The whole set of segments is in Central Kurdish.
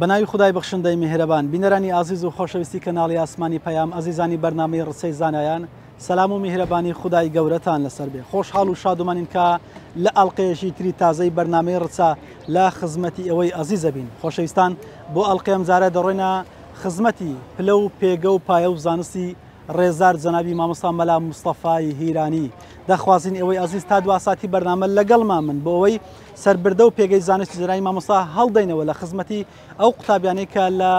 بەناوی خودای بەخشندەی میهرەبان بینەرانی ئازیز و خۆشەویستی کەناڵی ئاسمانی پەیام ئەزیزانی بەرنامەی ڕچەی زانایان سەلام و میهرەبانی خودای گەورەتان لەسەر بێ خۆشحاڵ و شادومانین کە لە ئەڵلقەیەکی تری تازەی بەرنامەی ڕچە لە خزمەتی ئێوەی ئەزیزە بین خۆشەویستان بۆ ئەڵلقەی ئەمجارە دەڕۆینە خزمەتی پلە و پێگە و پایە و زانستی ڕێزدار جەنابی مامۆستا مەلا مستەفای هیرانی دەخوازین ئێوەی ئەزیز تا دوا ساتی بەرنامە لەگەڵمان من بۆ ئەوەی سەربردە و پێگەی زانستی جەنابی مامۆستا هەڵدەینەوە لە خزمەتی ئەو قوتابیانەی کە لە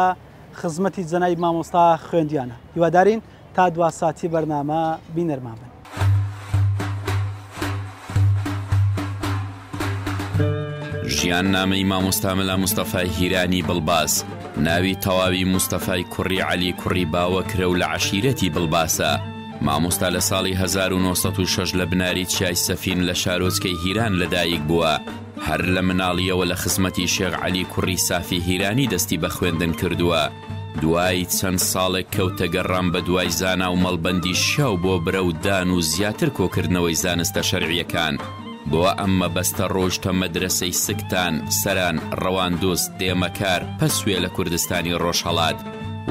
خزمەتی جەنابی مامۆستا خوێندیانە هیوادارین تا دوا ساتی بەرنامە بینەرمان بن. ژیاننامەی مامۆستا مەلا مستەفای هیرانی بڵباس، ناوی تەواوی مستەفای کوڕی عەلی کوڕی باوەکرە و لە عەشیرەتی بڵباسە. مامۆستا لە ساڵی 1906 لە بناری چیای سەفین لە شارۆچکەی هیران لەدایک بووە. هەر لە مناڵییەوە لە خزمەتی شێخ عەلی کوڕی سافی هیرانی دەستی بە خوێندن کردووە. دوای چەند ساڵێک کەوتە گەڕان بە دوای زانا و مەڵبەندی شیاو بۆ برەو دان و زیاتر کۆکردنەوەی زانستە شەرعییەکان. بۆ ئەم مەبەستە ڕۆیشتە مەدرەسەی سکتان، سەران، ڕەواندوز، دێمەکار، پەسوێ لە کوردستانی ڕۆژهەڵات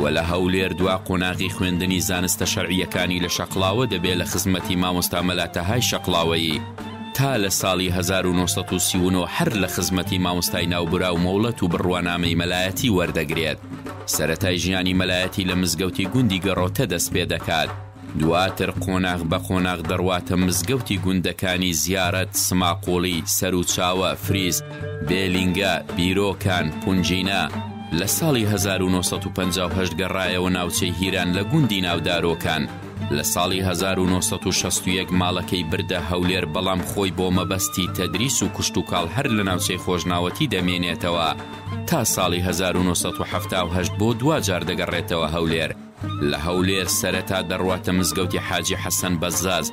و لە هەولێر دوا قۆناغی خوێندنی زانستە شەرعییەکانی لە شەقڵاوە دەبێ لە خزمەتی مامۆستا مەلا تەهای شەقڵاوەیی تا لە ساڵی 1939 هەر لە خزمەتی مامۆستای ناوبراو مۆڵەت و بڕوانامەی مەلایەتی وەردەگرێت. سەرەتای ژیانی مەلایەتی لە مزگەوتی گوندی گەڕۆتە دەست پێ دەکات. دواتر قۆناغ بە قۆناغ دەڕواتە مزگەوتی گوندەکانی زیارەت، سماقوڵی، سەروچاوە، فریز، بێلینگە، بیرۆکان، پونجینە. لە ساڵی 1958 گەڕایەوە ناوچەی هیران لە گوندی ناودارۆکان. لە ساڵی 1961 ماڵەکەی بردە هەولێر بەڵام خۆی بۆ مەبەستی تەدریس و کشتوکاڵ هەر لە ناوچەی خۆشناوەتی دەمێنێتەوە تا ساڵی 1978 بۆ دواجار دەگەڕێتەوە هەولێر. لە هەولێر سەرەتا دەڕواتە مزگەوتی حاجی حەسەن بەزاز،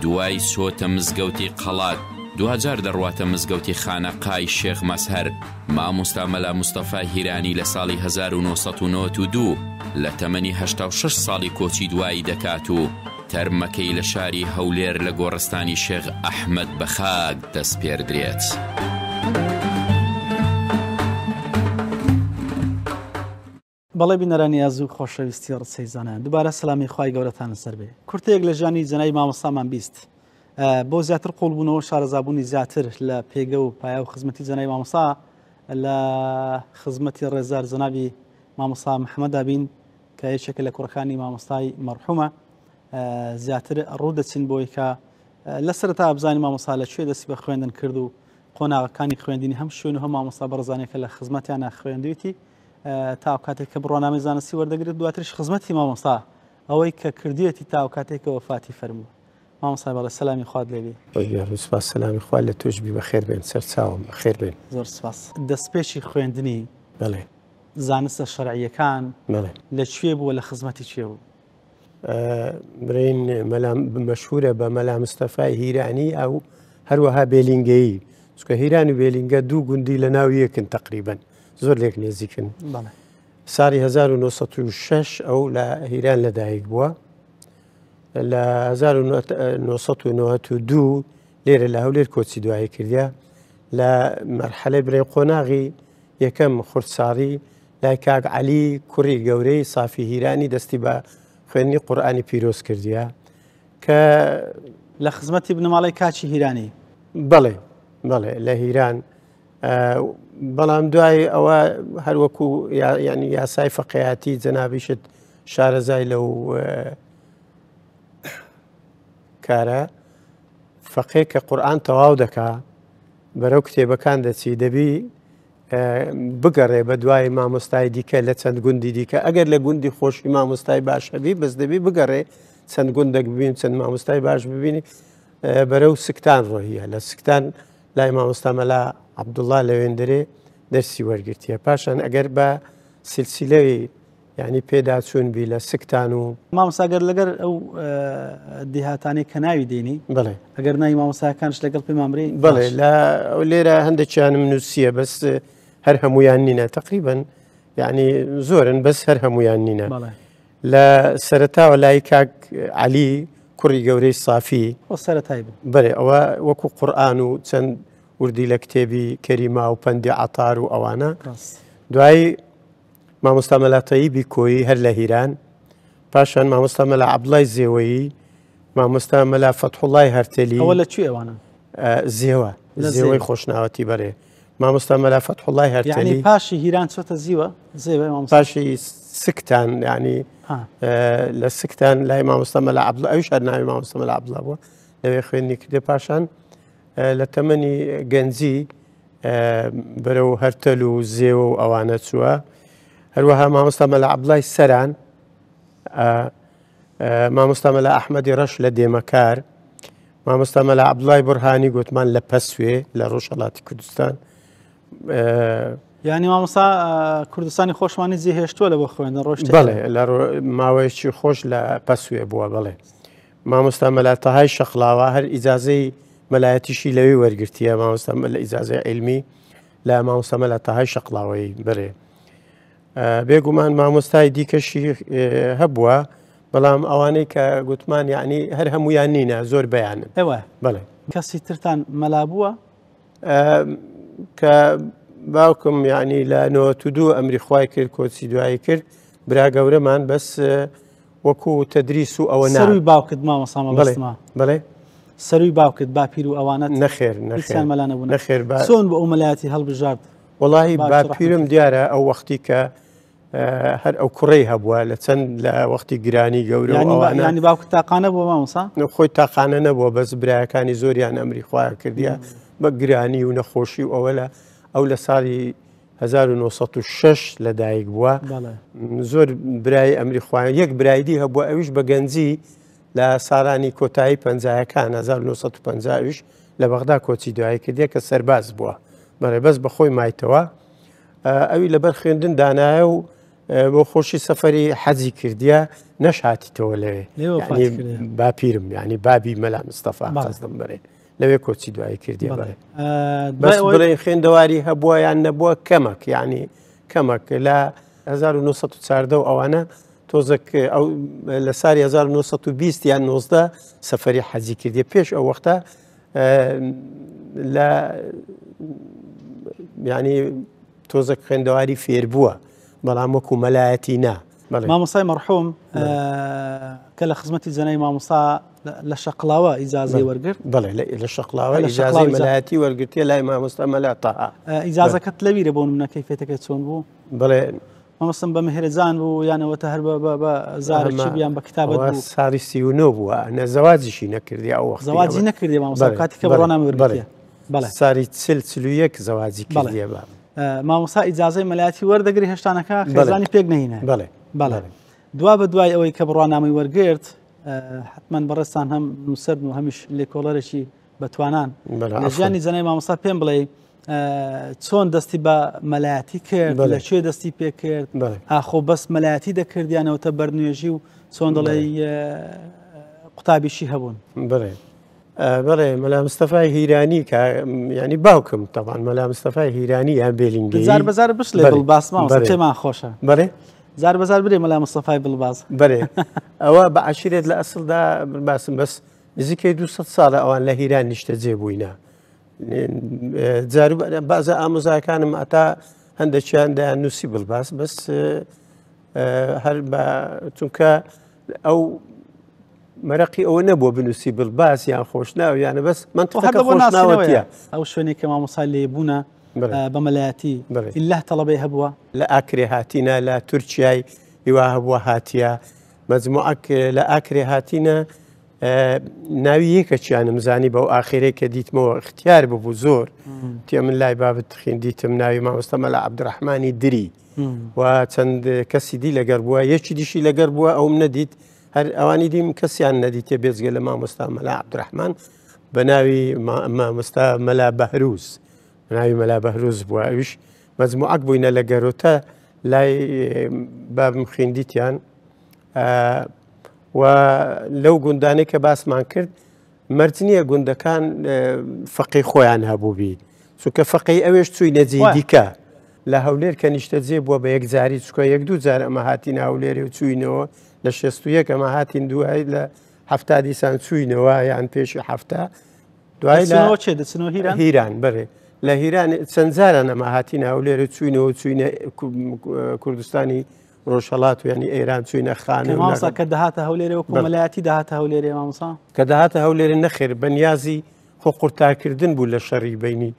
دوای چۆتە مزگەوتی قەڵات، دواجار دەڕواتە مزگەوتی خانەقای شێخ مەزهەر، مامۆستا مەلا مستەفا هیرانی لە ساڵی 1992 لە تەمەنی 86 ساڵی کۆچی دوایی دەکات و تەرمەکەی لە شاری هەولێر لە گۆڕستانی شێخ ئەحمەد بە خاک دەسپێردرێت. بەڵێ بینەرانی ئازو خۆشەویستی ڕچەی زانایان دووبارە سەلامی خوای گەورەتان لەسەر بێ کورتەیەک لە ژیانی جەنابی مامۆستامان 20 بۆ زیاتر قوڵبوونەوە شارەزابوونی زیاتر لە پێگە و پایە و خزمەتی جەنابی مامۆستا لە خزمەتی ڕێزار جەنابی مامۆستا محەممەد دابین کە یەکێکە لە کوڕەکانی مامۆستای مەرحومە زیاتر ڕوو دەچین بۆی کە لە سەرتا بزانانی مامۆستا لە کوێ دەستی بە خوێندن کرد و قۆناغەکانی خوێندنی هەم شوێن و هەم مامۆستا بەڕزانێکە لە خزمەتیانە خوێندویتی تا ئەو کاتێک کە بڕوانامەی زانستی وەردەگرێت دواترش خزمەتی مامۆستا ئەوەی کە کردویەتی تا ئەو کاتێک کە وەفاتی فەرموو مامۆستا بەڵێ سەلامی خوات لێبی سپاس سەلامی خوا لە تۆش بی بەخێر بێن سەرچاوم بەخێر بێن زۆر سپاس دەستپێکی خوێندنی بەڵێ زانستە شەرعیەکان بەڵێ لە کوێ بووە لە خزمەتی کێ بوو برین مەلا مەشهورە بە مەلا مستەفای هیرانی ئەو هەروەها بێلینگەیی چونکە هیران و بێلینگە دوو گوندی لە ناو یەکن تقریبن زۆر لێک نێزیکن ساڵی 1906 ئەو لە هیران لەدایک بووە لە 1992 لێرە لە هەولێر کۆچی دوایی کردە لە مەرحەلەی برێ قۆناغی یەکەم خورساڕی لای کاک عەلی کوڕی گەورەی سافی هیرانی دەستی بە خوێندنی قورئانی پیرۆز کردیە کە لە خزمەتی بنەماڵەی کاچی هیرانی بەڵێ بەڵێ لە هیران بەڵام دوای ئەوە هەروەکو ینی یاسای فەقیاتی جەنابیشت شارەزای لەو کارە فەقێ کە قورآن تەواو دەکا بەرەو کتێبەکان دەچی دەبی بگەڕێ بە دوای مامۆستای دیکە لە چەند گوندی دیکە ئەگەر لە گوندی خۆشی مامۆستای باش هەبی بەس دەبی بگەڕێ چەند گوندێک ببین چەند مامۆستای باش ببینی بەرەو سکتان ڕۆیە لە سکتان لای مامۆستا مەلا عەبدوڵڵا لەوێندرێ دەرسی وەرگرتیە پاشان ئەگەر بە سلسلەی یعنی پێداچوون بی لە سکتان و مامۆستا گەر لەگەر ئەو دیهاتانەی کە ناوی دێنی بڵێ ئەگەر ناوی مامۆستاکانش لەگەڵ پێمان برێ بڵێ لە لێرە هەندێکیانم نووسیە بەس هەر هەمویان نینە تقریبن یعنی زۆرن بەس هەر هەمویان نینە لە سەرتاوە لای کاک علی کوڕی گەورەی سافی سەرەتای بوو بەێ ئەوە وەکو قورآن و چەند وردی لە کتێبی کەریما و پەندی عتار و ئەوانە دوایی. مامۆستا مەلا تەیبی کۆیی هەر لە هیران، پاشان مامۆستا مەلا عەبدوڵای زێوەیی، مامۆستا مەلا فەتحوڵای هەرتەلی. ئەوە لە کوێ ئەوانە؟ زێوە، زێوەی خۆشناوەتی بەرێ. مامۆستا مەلا فەتحوڵای هەرتەلی. یعنی پاشی هیران چۆتە زیوە؟ زێوە مامۆستا؟ پاشی سکتان، یعنی لە سکتان لای مامۆستا مەلا عەبدوڵا، ئەویش هەر ناوی مامۆستا مەلا عەبدوڵا بووە، لەوێ خوێندنی کردێ. پاشان لە تەمەنی گەنجی بەرەو هەرتەل و زێوە و ئەوانە چووە. هەروەها مامۆستا مەلا عەبدوڵای سەران، مامۆستا مەلا ئەحمەدی ڕەش لە دێمەکار، مامۆستا مەلا عەبدوڵای بورهانی گوتمان لە پەسوێ لە ڕۆژهەڵاتی کوردستان. یعنی مامۆستا کوردستانی خۆشمانی جێهێشتووە لە بۆ خوێندن ڕۆشت؟ بەڵێ، لە ماوەیەکی خۆش لە پەسوێ بووە. بەڵێ. مامۆستا مەلا تەهای شەقڵاوە هەر ئیجازەی مەلایەتیشی لەوێ وەرگرتیە، مامۆستا مەلا ئیجازەی عیلمی لە مامۆستا مەلا تەهای شەقڵاوەی بەرێ. بێگومان مامۆستای دیکەشی هەبووە، بەڵام ئەوانەی کە گوتمان یعنی هەر هەمویان نینە، زۆر بەیانن. ئێوە بەڵێ. کەسی ترتان مەلا بووە؟ کە باوکم یعنی لە 92 ئەمری خوای کرد، کۆچی دوایی کرد، برا گەورەمان بەس وەکو تدریس و ئەوە نا. سەروی باوکت مامۆستا مەبەستمە. بەڵێ. سەروی باوکت باپیر و ئەوانەت؟ نەخێر، نەخێر. هیچیان مەلا نەبوون. نەخێر، چۆن بۆ ئەو مەلایەتی هەڵبژارد؟ وەڵاهی باش باپیرم ڕەحمەتی. دیارە ئەو وەختی کە هەر ئەو کوڕەی هەبووە لە چەند لە وەختی گرانی گەورە و ئەوانە. یعنی باوکت تاقانە بووە مامۆستا؟ خۆی تاقانە نەبووە، بەس برایەکانی زۆریان ئەمری خۆیان کردیە بە گرانی و نەخۆشی و ئەوە لە ئەو لە ساڵی 1906 لەدایک بووە. زۆر برای ئەمری خۆیان، یەک برایدی هەبووە ئەویش بە گەنجی لە ساڵانی کۆتایی پەنجایەکان 1950 ئەویش لە بەغدا کۆچی دوایی کردیە کە سەرباز بووە. بەڵێ، بەس بەخۆی مایتەوە. ئەوی لەبەر خوێندن دانایە و بۆ خۆشی سەفەری حەجی کردیە، نەشاتیتەوە لەوێ. لێوە یعنی فات کردیە. باپیرم، یعنی بابی مەلا مستەفا قەزدم بەرێ لەوێ کۆچی دوایی کردیە. بەڵێ. بەس دوای ئەوەی بڵێ خوێندەواری هەبووە یان نەبووە کەمەک، یعنی کەمەک لە 1914 و ئەوانە تۆزێک ئەو لە ساری 1920 یان 19 سەفەری حەجی کردیە. پێش ئەو وەختە، لە یعنی تۆزێک خوێندەواری فێر بووە، بەڵام وەکو مەلایەتی نا. بەڵێ. مامۆستای مەرحوم، کە لە خزمەتی جەنای مامۆستا لە شەقڵاوە ئیجازەی وەرگرت؟ بەڵێ، لە شەقڵاوە لە ئیجازەی شەقڵاوە ئیجا- مەلایەتی وەرگرتیە لای مامۆستا مەلا تەها. ئیجازەکەت لەویرە بۆ نمونە کەیفێتەکە چۆن بوو؟ بەڵێ. مامۆستم بە مهرەجان بوو یانەوە تا هەر بە زارەکی بیان بە کتابەت ئەوە بوو؟ ساڵی 39 بووە، نە زەواجیشی نەکردی ئەو وەختی. زەواجی نەکردی مامۆستا، کاتی کە بڕوانامە وەرگرتیە. بەڵێ. ساڵی 40-41 زەواجی کردیە بە. مامۆستا ئیجازەی مەلایەتی وەردەگری هێشتانەکە خێزانی پێک نەهینە. بەڵێ. دوا بە دوای ئەوەی کە بڕوانامەی وەرگرت، حتمما بەڕێزتان هەم نووسەرن و هەمیش لێکۆڵەرێکی بەتوانان. لە ژیانی جەنای مامۆستا پێم بڵێ، چۆن دەستی بە مەلایەتی کرد؟ لە کوێ دەستی پێ کرد؟ ئاخۆ بەس مەلایەتی دەکردیانەوە تە بەرنوێژی و چۆن دەڵێ، قوتابیشی هەبوون؟ بەڵێ، مەلا مستەفای هیرانی کە، یعنی باوکم تەبان مەلا مستەفای هیرانی یان بێلینگەیی. زار بەزار بشلێ بڵباس مامۆستا، پێمان خۆشە. زار بەزار برێ مەلا مستەفای بڵباس. ئەوە بە عەشیرێت لە ئەسڵدا باسم، بەس نزیکەی 200 ساڵە ئەوان لە هیران نیشتەجێ بووینە. جارو بەعزە ئامۆزاکانم ئەتا هەندێکیان دەیان نووسی بڵباس، بەس، هەر بە چونکە ئەو مەرەقی ئەوە نەبووە بنووسی بڵباس یان خۆشناو یانە، بەس منطقەکە هەر بۆ خۆشناوەتیە. ناسینەوەیە. ئەو شوێنێک کە مامۆستا لێبوونە، بە مەلایەتی. ئیلاه تەڵەبەی هەبووە؟ لە ئاکرێ هاتینە، لە تورکیای هیوا هەبووە هاتیە. مەجموعەک لە ئاکرێ هاتینە، ناوی یەکەکیانم زانی بەو ئاخیرەی کە دیتمەوە اختیار ببوو زۆر. تێ من لای بابت خین دیتم ناوی مامۆستا مەلا عەبدوڕەحمانی دری. و چەند کەسی دی لەگەر بووە، یەکی دیشی لەگەر بووە، ئەوم نەدیت. هەر ئەوانی دیم کەسیان نەدیتێ بێجگە لە مامۆستا مەلا عەبدوڕەحمان بە ناوی مامۆستا مەلا بەهروز. بە ناوی مەلا بەهروز بووە. ئەویش مەجموعەک بووینە لە گەرۆتە لای بابم خوێندیتیان. و لەو گوندانەی کە باسمان کرد، مەرج نییە گوندەکان، فەقەی خۆیان هەبوو بی، چونکە فەقەی ئەوێش چووی نەجێی دیکە. لە هەولێر کە نیشتەجێ بووە بە یەکجاری، چونکە یەک دوو جار ئەمە هاتین هەولێرێ و چووینەوە لە شەست و یەک ئەمە هاتین دوای لە هەفتا دیسان چووینەوە یان پێشی هەفتا. دوای لە دەچنەوە چێ؟ دەچنەوە هیران؟ هیران، بەڵێ. لە هیران چەند جاران ئەمە هاتینە هەولێر و چوینەوە چوینە کوردستانی ڕۆژهەڵات و ینی ئێران چوینە خانە مامۆستا کە دەهاتە هەولێرێ وەکو مەلایەتی دەهاتە هەولێرێ مامۆستا؟ کە دەهاتە هەولێرێ نەخێر بە نیازی خۆ قورتارکردن بوو لە شەڕی بینی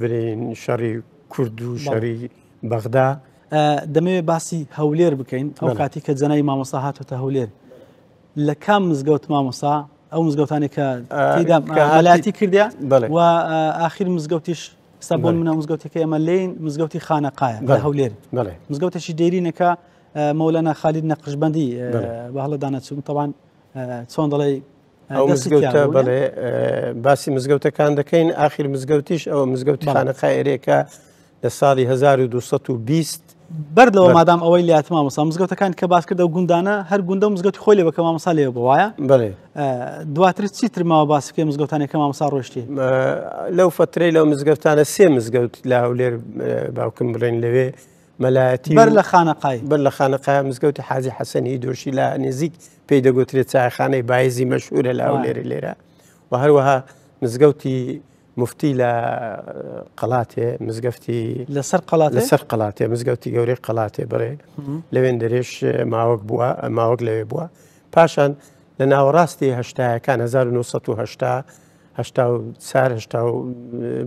برین شەڕی کورد و شەڕی بەغدا. دەمەوێت باسی هەولێر بکەین ئەو کاتی کە جەنای مامۆستا هاتوتە هەولێر لە کام مزگەوت مامۆستا ئەو مزگەوتانی کە تێدا مەلاتی کردیا و ئاخیر مزگەوتیش ستا بۆ منە مزگەوتەکە ئێمە لین مزگەوتی خانەقایە لە هەولێر مزگەوتێکی دێرینەکە مەولەنا خالید نەقشبەندی بە هەڵەدانە چوون تەوان چۆن دەڵێ ئەو مزگەوتە بەڵێ باسی مزگەوتەکان دەکەین ئاخیر مزگەوتیش ئەوە مزگەوتی خانەقا ئێرێکە لە ساڵی 1220 بەر لەوە مادام ئەوەی لات مامۆستا مزگەوتەکان کە باس کردە و گوندانە هەر گوندە و مزگەوتی خۆی لێ بکە مامۆستا لێ بووایە بەڵێ دواتر چیتر ماوە باس بکەی مزگەوتانێک کە مامۆستا ڕۆشتی لەو فترەی لەو مزگەوتانە سێ مزگەوت لە هەولێر باوکم بڵێن لەوێ مەلایەتی بەر لە خانەقای بەر لە خانەقای مزگەوتی حاجی حەسەنی دۆشی لە نزیک پێی دەگوترێت چایخانەی بایزی مەشهورە لە هەولێری لێرە و هەروەها مزگەوتی مفتی لە قەڵاتێ مزگەفتی لەسەر قەڵات لەسەر قەڵاتێ مزگەوتی گەورەی قەڵاتێ بڕێ لەوێن دەرێش ماوەک بووە ماوەک لەوێ بووە پاشان لە ناوەڕاستی هەشتایەکان 1970 84 هەشتا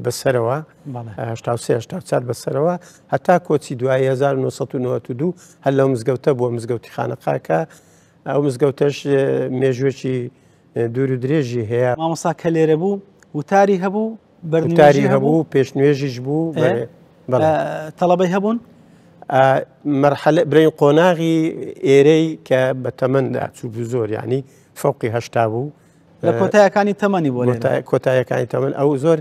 بەسەرەوە 83 84 بەسەرەوە هەتا کۆچی دوایی 1992 هەر لەو مزگەوتە بووە مزگەوتی خانەقاکە ئەو مزگەوتەش مێژوێکی دوور و درێژی هەیە. مامۆستا کە لێرە بوو وتاری هەبوو وتاری هەبوو پێشنوێژیش بوو تەڵەبەی هەبوون؟ مەرحەلە برین قۆناغی ئێرەی کە بە تەمەندا چوو بوو زۆر یعنی فەوقی هەشتا بوو لە کۆتایەکانی تەمەنی بۆ کۆتایەکانی تەمەن ئەو زۆر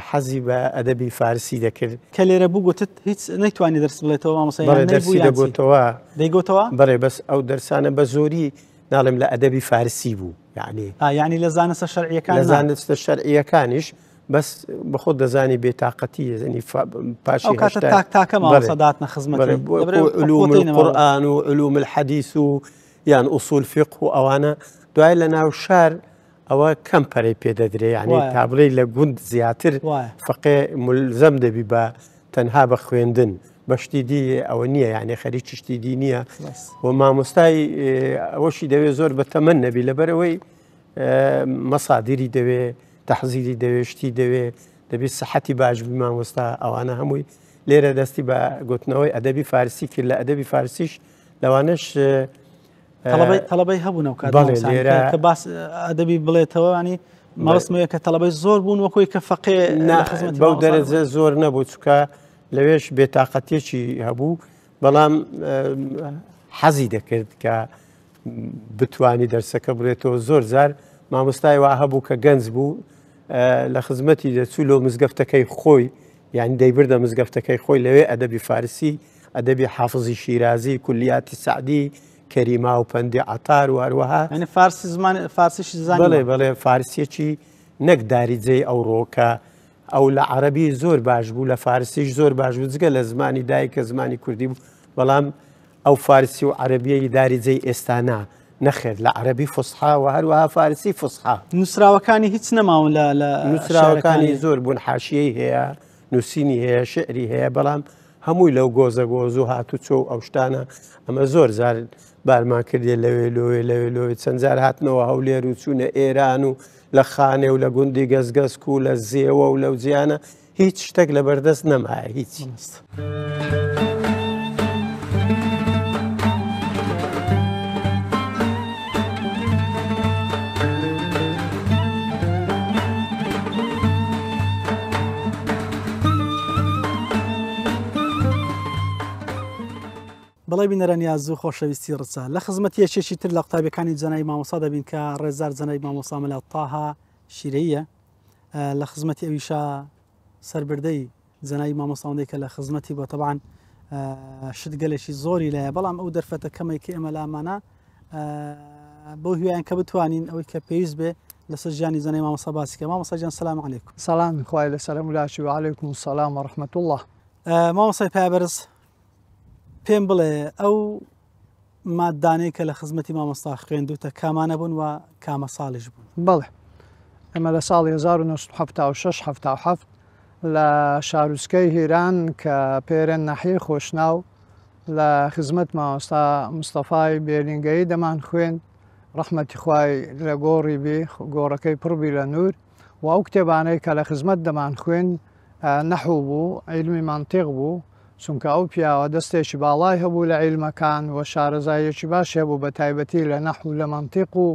حەزی بە ئەدەبی فارسی دەکرد. کە لێرە بوو گوتت هیچ نەیتوانی دەرس بڵێتەوە مامۆستا بەڵێ دەرسی دەگوتەوە دەیگوتەوە؟ بەڵێ بەس ئەو دەرسانە بە زۆری ناڵێم لە ئەدەبی فارسی بوو یعنی یعنی لە زانستە شەرعیەکان لە زانستە شەرعیەکانیش بەس بەخۆت دەزانی بێتاقەتی زنی پاشی کاتە تاک تاکە مامۆستا داتنە خزمەتی علوم القرآن و علوم الحدیث و یان ئوسول فقه و ئەوانە دوای لە ناو شار ئەوە کەم پەرەی پێ دەدرێ یعنی تا بڵێی لە گوند زیاتر فەقێ ملزەم دەبی بە تەنها بە خوێندن بە شتی دی ئەوە نییە یعنی خەریکی شتی دی نییە و مامۆستای ئەوەشی دەوێت زۆر بە تەمەن نەبی لەبەرەوەی مەسادیری دەوێ تەحزیری دەوێ شتی دەوێ دەبی سەحەتی باش بی مامۆستا ئەوانە هەمووی لێرە دەستی بە گوتنەوەی ئەدەبی فارسی کرد لە ئەدەبی فارسیش لەوانەش تەڵەبەی هەبوون ئەو کات لێرە کە باس ئەدەبی بڵێتەوە ینی مەڵسمەیە کە تەڵەبەی زۆر بوون وەکۆی کە فەقێ بەو دەرەجە زۆر نەبوو چکە لەوێش بێتاقەتێکی هەبوو بەڵام حەزی دەکرد کە بتانی دەرسەکە بڵێتەوە زۆر جار مامۆستای وا هەبوو کە گەنج بوو لە خزمەتی دەچوو لۆ مزگەفتەکەی خۆی یانی دەیبردە مزگەفتەکەی خۆی لەوێ ئەدەبی فارسی، ئەدەبی حافزی شیرازی، کولیاتی سەعدی، کەریما و پەندی عەتار و هەروەها. یانی فارسی زمان فارسیشی زانیوە؟ بەڵێ بەڵێ فارسیەکی نەک داریجەی ئەوڕۆ کە ئەو لە عەرەبی زۆر باش بوو لە فارسیش زۆر باش بوو جگە لە زمانی دایک کە زمانی کوردی بوو بەڵام ئەو فارسی و عەرەبیەی داریجەی ئێستا نا نەخێر لە عەرەبی فوسحا و هەروەها فارسی فوسحا. نووسراوەکانی هیچ نەماون لە لە نووسراوەکانی زۆر بوون حاشیەی هەیە نووسینی هەیە شعری هەیە بەڵام هەمووی لەو گۆزە گۆز و هاتوچۆ و ئەو شتانە ئەمە زۆر جار بارمان کردێ لەوێ لۆێ لەوێ لۆێ چەند جار هاتنەوە هەولێر و چوونە ئێران و لە خانێ و لە گوندی گەزگەزک و لە زێوە و لەو جیانە هیچ شتێک لەبەردەست نەمایە هیچ. بەڵێ بینەرانی ئازیز و خۆشەویستی ڕچە لە خزمەتی یەکێکی تر لە قوتابیەکانی جەنابی مامۆستا دەبین کە ڕێزدار جەنابی مامۆستا مەلا تاها شیرەییە لە خزمەتی ئەویشا سەربردەی جەنابی مامۆستاوەندەی کە لە خزمەتی بۆ تەبان شت گەلێکی زۆری لایە بەڵام ئەو دەرفەتە کەمێک کە ئێمە لامانە بۆ هیوایان کە بتوانین ئەوەی کە پێویست بێ لەسەر ژیانی جەنابی مامۆستا باسی کە مامۆستا گیان سلام علیکم سەلامی خوای لەسەر هەموو و علیکم السلام و رحمة الله مامۆستای پایەبەرز پێم بڵێ ئەو ماددانەی کە لە خزمەتی مامۆستا خوێندووتە کامانە بوون و کامە ساڵیش بوون؟ بەڵێ ئێمە لە ساڵی 1976 77 لە شاروچکەی هیران کە پێرێن ناحیەی خۆشناو لە خزمەت مامۆستا مستەفای بێلینگەیی دەمان خوێند ڕەحمەتی خوای لە گۆڕی بی گۆڕەکەی پڕ بی لە نوور و ئەو کتێبانەی کە لە خزمەت دەمان خوێند نەحو بوو عیلمی مەنتیق بوو چونکە ئەو پیاوە دەستێکی باڵای هەبوو لە عیلمەکان و شارەزاییەکی باشی هەبوو بە تایبەتی لە نەحو لە مەنتیق و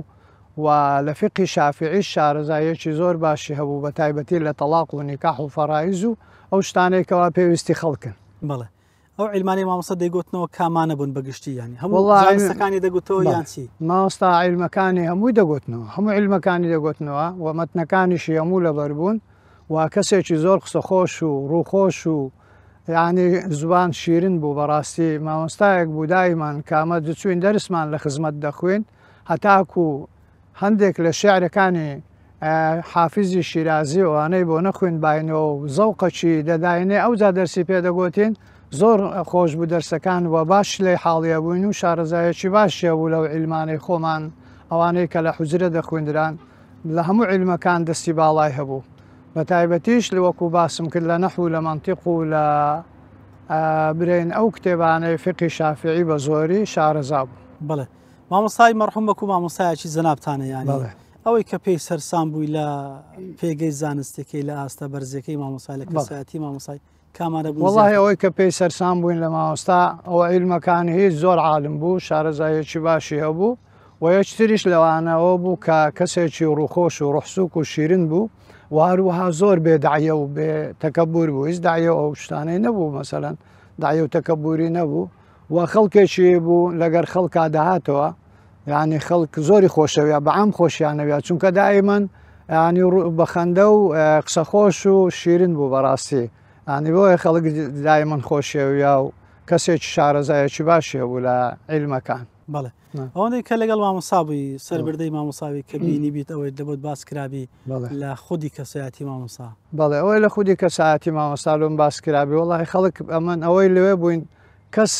و لە فیقهی شافیعیش شارەزاییەکی زۆر باشی هەبوو بە تایبەتی لە تەڵاق و نیکاح و فەرائیز و ئەو شتانەی کەوا پێویستی خەڵکن. بەڵێ ئەو عیلمانەی مامۆستا دەیگۆتنەوە کامانە بوون بە گشتی یانی هەموو زانستەکانی دەگوتەوە یان چی؟ مامۆستا عیلمەکانی هەمووی دەگوتنەوە هەموو عیلمەکانی دەگوتنەوە و مەتنەکانیشی هەموو لەبەر بوون و کەسێکی زۆر قسەخۆش و ڕووخۆش و یعنی زوبان شیرن بوو بەڕاستی مامۆستایەک بوو دایمان کامە دەچوین دەرسمان لە خزمەت دەخوێند هەتاکو هەندێک لە شیعرەکانی حافیزی شیرازی و ئەوانەی بۆ نەخوێندباینەوە و زەوقەکی دەداینێ ئەوجا دەرسی پێ دەگۆتین زۆر خۆش بوو دەرسەکان و باش لێی حاڵیە بووین و شارەزایەکی باشی هەبوو لەو عیلمانەی خۆمان ئەوانەی کە لە حوجرە دەخوێندران لە هەموو عیلمەکان دەستی باڵای هەبوو بە تایبەتیش لە وەکو باسم کرد لە نەحو لە مەنتیق و لە برێن ئەو کتێبانەی فقی شافعی بە زۆری شارەزا بوو. بەڵێ مامۆستای مەرحوم وەکو مامۆستایەکی جەنابتانە یانی ئەوەی کە پێی سەرسام بووی لە پێگەی زانستەکەی لە ئاستە بەرزەکەی مامۆسای لە کەسایەتی مامۆسای کامانە بوون وەڵاهی ئەوەی کە پێی سەرسام بووین لە مامۆستا ئەوە عیلمەکانی هیچ زۆر عالم بوو شارەزاییەکی باشی هەبوو و یەکتریش لەوانەوە بوو کە کەسێکی ڕووخۆش و ڕوحسوک و شیرن بوو و هەروەها زۆر بێ داعیە و بێ تەکەبور بوو هیچ داعیە ئەو شتانەی نەبوو مەسەلەن داعیە و تەکەبوری نەبوو و خەڵکێکی بوو لەگەر خەڵکا دەهاتەوە یعنی خەڵک زۆری خۆشەوە بەعام خۆشیانەوە چونکە دائیمەن ینی بەخەندە و قسە خۆش و شیرن بوو بەڕاستی ینی بۆیە خەڵک دایمەن خۆشیەوە و کەسێکی شارەزایەکی باشی هەبوو لە عیلمەکان. بەڵێ ئەوەندەی کە لەگەڵ مامۆستا بووی سەربردەی مامۆساوی کە بینی بیت ئەوەی لەبۆت باس کرابی لە خودی کەسایەتی مامۆستا. بەڵێ ئەوەی لە خودی کەسایەتی مامۆستا لۆم باس کرابی وەڵی خەڵک ئەمن ئەوەی لەوێ بووین کەس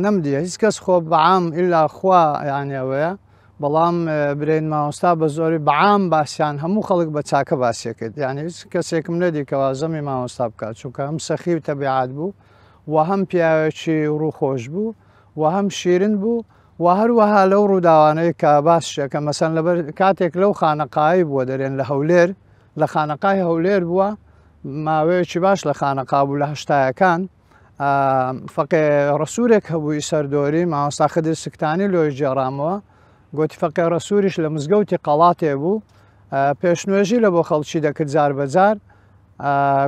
نەمدیە هیچ کەس خۆ بەعام ئیلا خوا یانی ئەوەیە بەڵام برێن مامۆستا بە زۆری بەعام باسییان هەموو خەڵک بە چاکە باسیە کرد یعنی هیچ کەسێکم نەدی کەوا زەمی مامۆستا بکات چونکە هەم سەخی و تەبیعات بوو و هەم پیاوێکی ڕووخۆش بوو و هەم شیرن بوو و هەروەها لەو ڕووداوانەی کە باس شەکە مەسەن لەبەر کاتێک لەو خانەقایی بووە دەرێن لە هەولێر لە خانەقای هەولێر بووە ماوەیەکی باش لە خانەقا بوو لە هەشتایەکان فەقێ ڕەسوورێک هەبووی سەردۆری مامۆستا خدر سکتانی لۆی گێڕامەوە گوتی فەقێ ڕەسووریش لە مزگەوتی قەڵاتێ بوو پێشنوێژی لە بۆ خەڵکی دەکرد جار بەجار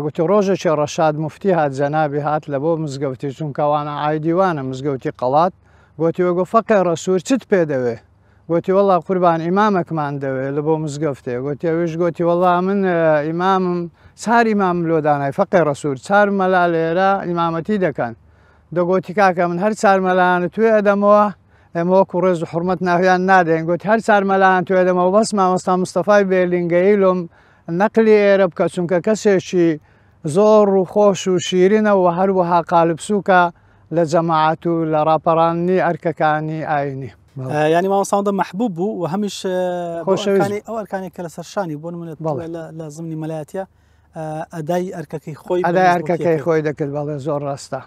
گوتی ڕۆژێکی ڕەشاد مفتی هات جەنابی هات لە بۆ مزگەوتی چونکەوانە ئایدیوانە مزگەوتی قەڵات گوتی وەگۆ فەقێ ڕەسوور چت پێ دەوێ گۆتی وەڵا قوربان ئیمامەکمان دەوێ لە بۆ مزگەفتێ گۆتی ئەویش گۆتی وەڵا من ئیمامم چار ئیمامم لۆ دانای فەقێ ڕەسوور چار مەلا لێرە ئیمامەتی دەکەن دەگۆتی کاکە من هەر چار مەلایان توێ ئەدەمەوە ئێمە وەکو ڕێز و حرمەت ناویان نادەین گوت هەر چار مەلایان توێ دەمەوە بەس مامۆستا مستەفای بێلینگەیی لۆم نەقلی ئێرە بکە چونکە کەسێکی زۆر ڕووخۆش و شیرینە و هەروەها قالب سووکە لە جەماعەت و لە ڕاپەڕاندنی ئەرکەکانی ئاینی. یانی مامۆستا ئەوەندە مەحبوب بوو و هەمیش خۆشەویستی ئەو ئەرکانێک کە لەسەر شانی بۆ نمونە لە زمنی مەلایەتە ئەدای ئەرکەکەی خۆی ئەدای ئەرکەکەی خۆی دەکرد بەڵێ زۆر ڕاستە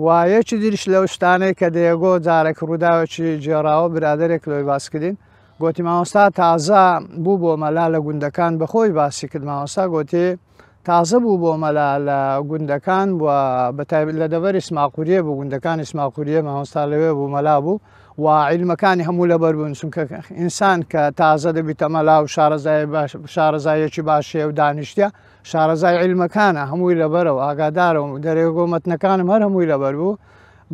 و یەکی دیریش لەو شتانەی کە دەیەگۆ جارێک ڕووداوێکی گێڕاوە برادێک لۆی باسکردین گۆتی مامۆستا تازە بوو بۆ مەلا لە گوندەکان بەخۆی باسی کرد مامۆستا گۆتی تازە بوو بۆ مەلا لە گوندەکان و بەتایبەت لە دەڤەری سماقوریە بوو گوندەکانی سماقوریە مامۆستا لەوێ بوو مەلا بوو و عیلمەکانی هەموو لەبەر بوون چونکە ئینسان کە تازە دەبیتە مەلا و شارەزای باش شارەزایەکی باشەیە و دانیشتە شارەزای عیلمەکانە هەمووی لەبەرەوە ئاگادارە و دەرێگۆ مەتنەکانم هەر هەمووی لەبەر بوو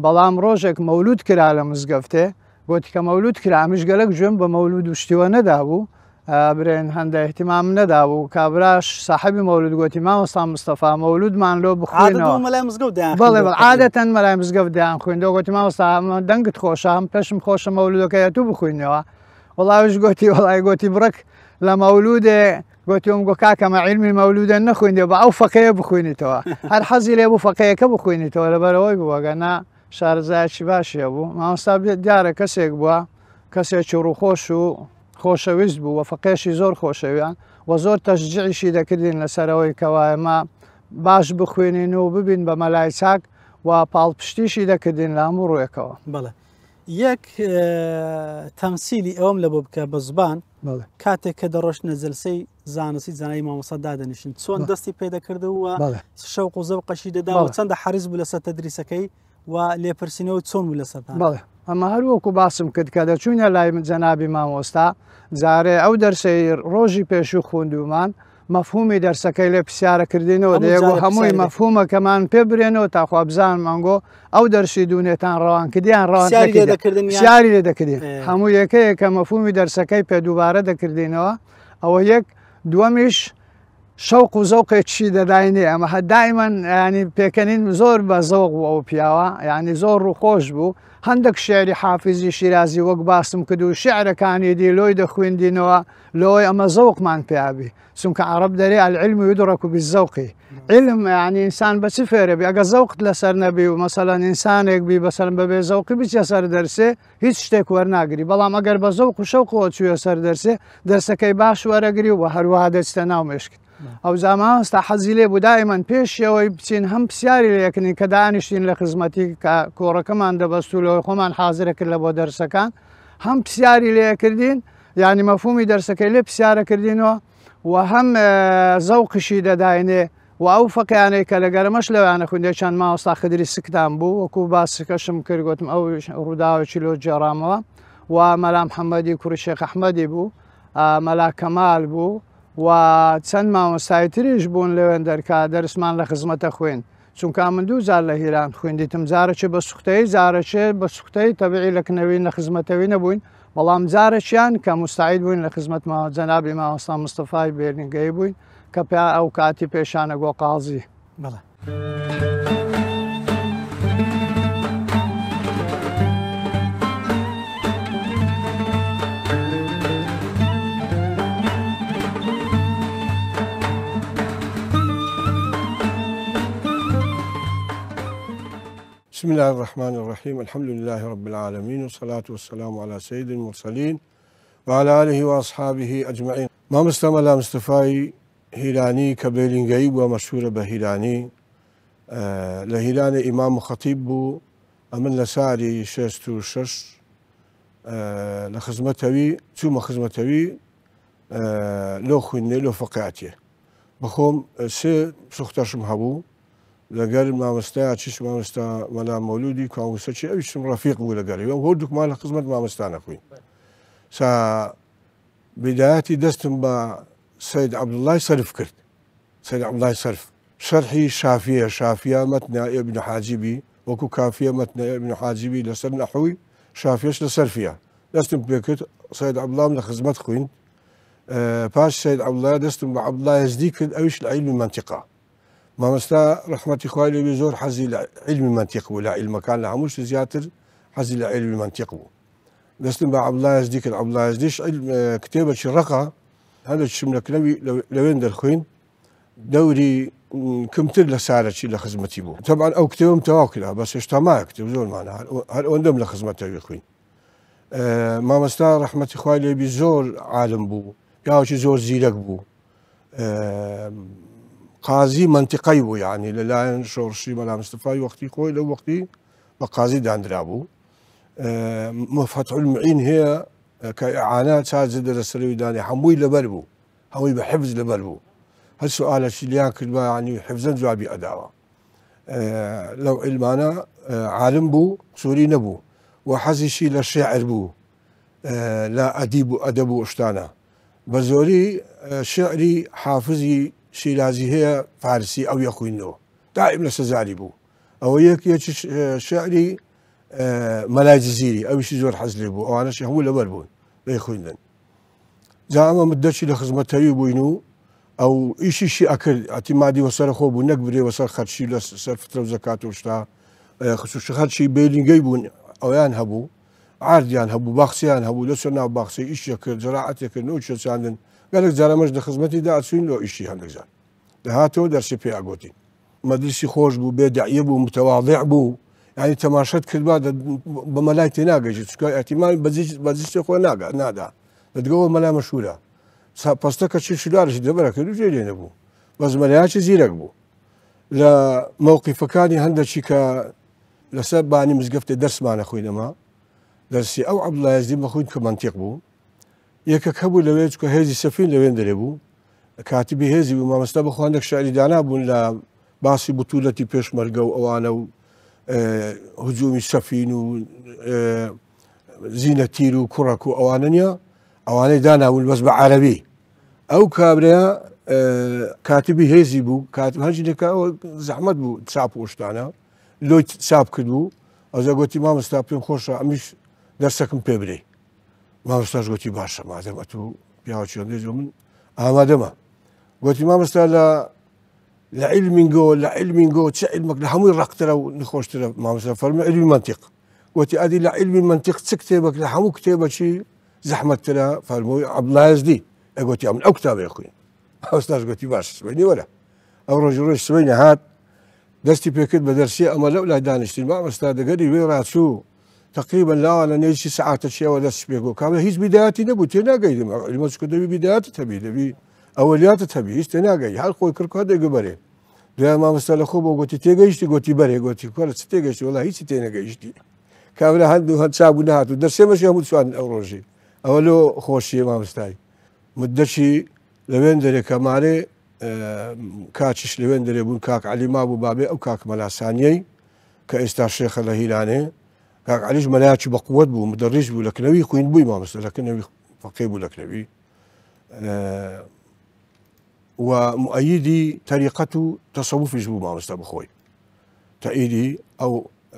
بەڵام ڕۆژێک مەولود کرا لە مزگەفتێ گۆتی کە مەولود کرا ئەمیش گەلەک گوێم بە مەولود و شتیوە نەدابوو برێن هەندە اهتمام نەدابوو کابراش ساحبی مەولود گۆتی مامۆستا مستەفا مەولودمان لۆ بخوێنەوە مەلای مزگەوت دەیان بەڵێ بەڵێ عادەتەن مەلای مزگەوت دەیان خوێندەوە گۆتی مامۆستا دەنگت خۆشە هەم پێشم خۆشە مەولودەکە تو بخوێنەوە وەڵاویش گۆتی وەڵای گۆتی بڕک لە مەولودێ گۆتیوم گۆ کاکە مە عیلمی مەولودە نەخوێندێ بە ئەو فەقەیە بخوێنیتەوە هەر حەزی لێ بوو فەقەیەکە بخوێنیتەوە لەبەرەوەی بووەگە نا شارەزایەکی باشی هەبوو مامۆستا دیارە کەسێک بووە کەسێکی ڕووخۆش و خۆشەویست بوو و فەقێشی زۆر خۆشەویان و زۆر تەشجیعیشی دەکردین لەسەرەوەی کەوا ئێمە باش بخوێنین و ببین بە مەلای چاک و پاڵپشتیشی دەکردین لە هەموو ڕووێکەوە. بەڵێ یەک تەمسیلی ئەوەم لە بۆ بکە بە زبان کاتێک کە دەڕۆشتنە جلسەی زانستی زانایی مامۆستا دادەنیشن چۆن دەستی پێدەکرد و شەوق و زەوقەشی دەدا و چەندە حەریس بوو لەسەر تەدریسەکەی و لێپرسینەوە چۆن بوو لەسەرتان؟ بەڵێ ئەمە هەر وەکو باسم کرد کە دەچوینە لای من جەنابی مامۆستا جارێ ئەو دەرسەی ڕۆژی پێشوو خوندومان مەفهومی دەرسەکەی لێ پرسیارە کردینەوە دەیەگۆ هەمووی مەفهومەکەمان پێ برێنەوە تاخوا بزانم ئەنگۆ ئەو دەرسی دوونێتان ڕەوان کردیان ڕەوان پرسیاری لێ دەکردین هەموو یەکەیە کە مەفهومی دەرسەکەی پێ دووبارە دەکردینەوە ئەوە یەک دووەمیش شەوق و زەوقێکیشی دەداینێ ئەمە هە دایمەن ینی پێکەنین زۆر بە زەوق بوو ئەو پیاوە ینی زۆر ڕووخۆش بوو هەندێک شعری حافزی شیرازی وەک باسم کرد و شعرەکانی دی لۆی دەخوێندینەوە لۆی ئەمە زەوقمان پیابی چونکە عەرەب دەرێ العلم يدرك بالذوق علم یعنی ئینسان بە چ فێرە بی ئەگە زەوقت لەسەر نەبی و مەسەلەن ئینسانێک بی بەسەرم بەبێ زەوقی بچێ سەر دەرسێ هیچ شتێک وەرناگری بەڵام ئەگەر بە زەوق و شەوقەوە چوویە سەر دەرسێ دەرسەکەی باش وەرەگری و هەروەها دەچتە ناو مێشکت ئەوجا مامۆستا حەزی لێ بوو دایمەن پێشەوەی بچین هەم پرسیاری لێکردین کە دانیشتین لە خزمەتی کە کۆڕەکەمان دەبەست و لەوەی خۆمان حازرە کرد لە بۆ دەرسەکان هەم پرسیاری لێکردین یعنی مەفهومی دەرسەکەی لێ پرسیارە کردینەوە و هەم زەوقشی دەداینێ و ئەو فەقیانەی کە لە گەرمەش لەویانە خوێندێ چەند مامۆستا خدری سکتان بوو وەکو باسەکەشم کرد گوتم ئەو ڕووداوێکی لۆ گێڕامەوە و مەلا محەممەدی کوڕی شێخ ئەحمەدی بوو مەلا کەمال بوو و چەند مامۆستای تریش بوون لەوێن دەرکا دەرسمان لە خزمەتە خوێن چونکە من دوو جار لە هیران خوێندیتم جارەکێ بە سوختەی جارەکێ بە سوختەی تەبعی لە کنەوی لە خزمەتەوی نەبووین بەڵام جارەکیان کە مستعید بووین لە خزمەت جەنابی مامۆستا مستەفای بێرنگەی بووین کە پیا ئەو کاتی پێشانە گۆ قازی. بەڵێ. بسم الله الرحمن الرحيم الحمد لله رب العالمين والصلاة والسلام على سيد المرسلين وعلى آله وأصحابه أجمعين مامۆستا مەلا مستەفای هیرانی کە بێلینگەیی بووە مەشهورە بە هیرانی لە هیرانێ ئیمام و خەتیب بوو ئەمن لە ساری 66 لە خزمەتەوی چوومە خزمەتەوی لۆ خوێندنێ لۆ فەقیاتێ بەخۆم سێ سوختەشم هەبوو لەگەر مامۆستای چیش مامۆستا مەلا مەولودی کاوسەچی ئەویشم ڕەفیق بوو لەگەری و هەردووکمان لە خزمەت مامۆستا نەخوین سا بیدایەتی دەستم بە سید عەبدوڵای سەرف کرد سید عەبدوڵای سەرف شەرحی شافیە شافیە مەتنە ابن حاجبی وەکو کافیە مەتنە ابن حاجبی لەسەر نەحوی شافیەش لە سەرفیە دەستم پێکرد سید عەبدوڵام لە خزمەت خویند پاش سید عەبدوڵای دەستم بە عەبدوڵای یەزدی کرد ئەویش لە عیلمی مەنتیقە مامۆستا ڕەحمەتی خوای لێ زۆر حەزی لە عیلمی مەنتیق بوو لە عیلمەکان لە هەموو شت زیاتر حەزی لە عیلمی مەنتیق بوو دەستم بە عەبدوڵای یەزدی کرد عەبدوڵای یەزدیش کتێبێکی ڕەقە هەندێکیشم لە کنەوی لەوێن دەرخوین دەوری کمتر لە سارەکی لە خزمەتی بوو تەبعەن ئەو کتێبم تەواو کرا بەس هێشتا مایە کتێب زۆرمانە هەر ئەوەندەم لە خزمەتەوی خوین مامۆستا ڕەحمەتی خوای لێبی زۆر عالم بوو پیاوێکی زۆر زیرەک بوو قازی منتیقەی بوو یعنی لەلایەن شۆڕشی مەلا مستەفای وەختی خۆی لەو وەختی بە قازی دانرا بوو فتح المعین هەیە کە ئیعانە چارجە لەسەرەوی دانێ هەمووی لەبەر بوو هەمووی بە حفز لەبەر بوو هەر سوالەکی لیان کردبا یعنی حفزەن جوابی ئەداوە لەو علمانە عالم بوو سووری نەبوو و حەزیشی لە شعر بوو لە ئەدیب و ئەدەب و شتانە بە زۆری شعری حافزی شیرازی هەیە فارسی ئەو یەخوینەوە دائیم لە سەزاری بوو ئەوە یەک یەکی شعری مەلای جزیری ئەویشی زۆر حەز لێ بوو ئەوانەشی هەموو لەبەر بوون دەیخویندن جا ئەمە مدەچی لە خزمەتەوی بووین و ئەو ئیشیشی ئەکرد ئەتیمادی وەسەر خۆ بوو نەک برێ وەسەر خەرچی لە سەر فترە و زەکات و شتا خصوصی خەرچی بێلینگەی بوون ئەویان هەبوو عاردیان هەبوو باخچەیان هەبوو لەسەر ناو باخچەی ئیشی کرد زراعەتێ کرد نەوچە چاندن گەلێک جارەمەش لە خزمەتیدا ئەچوین لۆ ئیشی هەندێک جار دەهاتەوە دەرسی پێ ئەگۆتین مەجلیسی خۆش بوو بێ دەعیە بوو متەواضع بوو یعنی تەماشەت کردبا بە مەلای تێناگەیشت چونکە ئیعتیمامی بە جستی خۆ ناگا نادا دەتگەوە مەلا مەشهورە پەستە کە چی شلارشی دەبەرە کرد و جێ لێ نەبوو بەس مەلایەکی زیرەک بوو. لە مەوقیفەکانی هەندەکی کە لەسەر بانی مزگەفتێ دەرسمانە خوینەما دەرسی ئەو عەبدوڵڵا یەزدی مەخوین کە مەنتیق بوو یەکەک هەبوو لەوێ چکە هێزی سەفین لەوێن دەرێ بوو کاتبی هێزی بوو مامۆستا بە خواندێک شعری دانا بوون لە باسی بتولەتی پێشمەرگە و ئەوانە و هجومی سەفین و زینە تیر و کوڕک و ئەوانە نییە ئەوانەی دانابوون بەس بە عەربی ئەو کابرا کاتبی هێزی بوو کاتب هەرجێکە زەحمەت بوو چاپ و شتانە لۆی چاپ کرد بوو ئەوجا گوتی مامۆستا پێم خۆشە ئەمیش دەرسەکم پێ برێ مامۆستاش گوتی باشە مادەم ئەتوو پیاوەکی هەندێک من ئامادەمە گوتی مامۆستا لە لە علمینگۆ لە علمینگۆ چ علمك لە هەمووی ڕقترە و نخۆشترە مامۆستا فەرمی علمی منطق گوتی ئەدی لە علمی منطق چ کتێبێک لە هەموو کتێبەکی زەحمەتترە فەرمووی عەبدوڵڵا یەزدی ئەگوتی ئەمن ئەو کتابەی خوێن مامۆستاش گوتی باش سبەینێ وەرە ئەو ڕۆژی ڕۆژ سبەینێ هات دەستی پێکرد بە دەرسی ئەمە لەو لای دانیشتین مامۆستا دەگەری وێ ڕاچوو تقریبا لاوانە نێچی سەعاتە چیەوە دەست پێ بوو کابرا هیچ بیدایەتی نەبوو تێ ناگەیدم علمە چکە دەبی بیدایەتت هەبی دەبی ئەوەلیاتت هەبی هیچ تێ ناگەی هەر خۆی کرد کات دەگە بەرێ دوای مامۆستا لە خۆ بۆ گوتی تێگەیشتی گوتی بەرێ گوتی کۆرە چ تێگەیشتی وڵا هیچی تێنەگەیشتی کابرا هەندوو هەند چابوو نهات و دەرسێ مەشی هەموو چوان ئەو ڕۆژی ئەوە لۆ خۆشیە مامۆستای مدەچی لەوێن دەرێ کەمارێ کاچیش لەوێن دەرێ بوون کاک عەلی مابوو بابێ ئەو کاک مەلاسانیەی کە ئێستا شێخە لە هیرانێ کاک عەلیش مەلایەکی بە قوت بوو مدەڕیش بوو لە کنەوی خوین بووی مامۆستا لە کنەوی فەقێ بوو لە کنەوی و مؤیدی تەریقەت و تەسەوفیش بوو مامۆستا بخۆی تەئیدی ئەو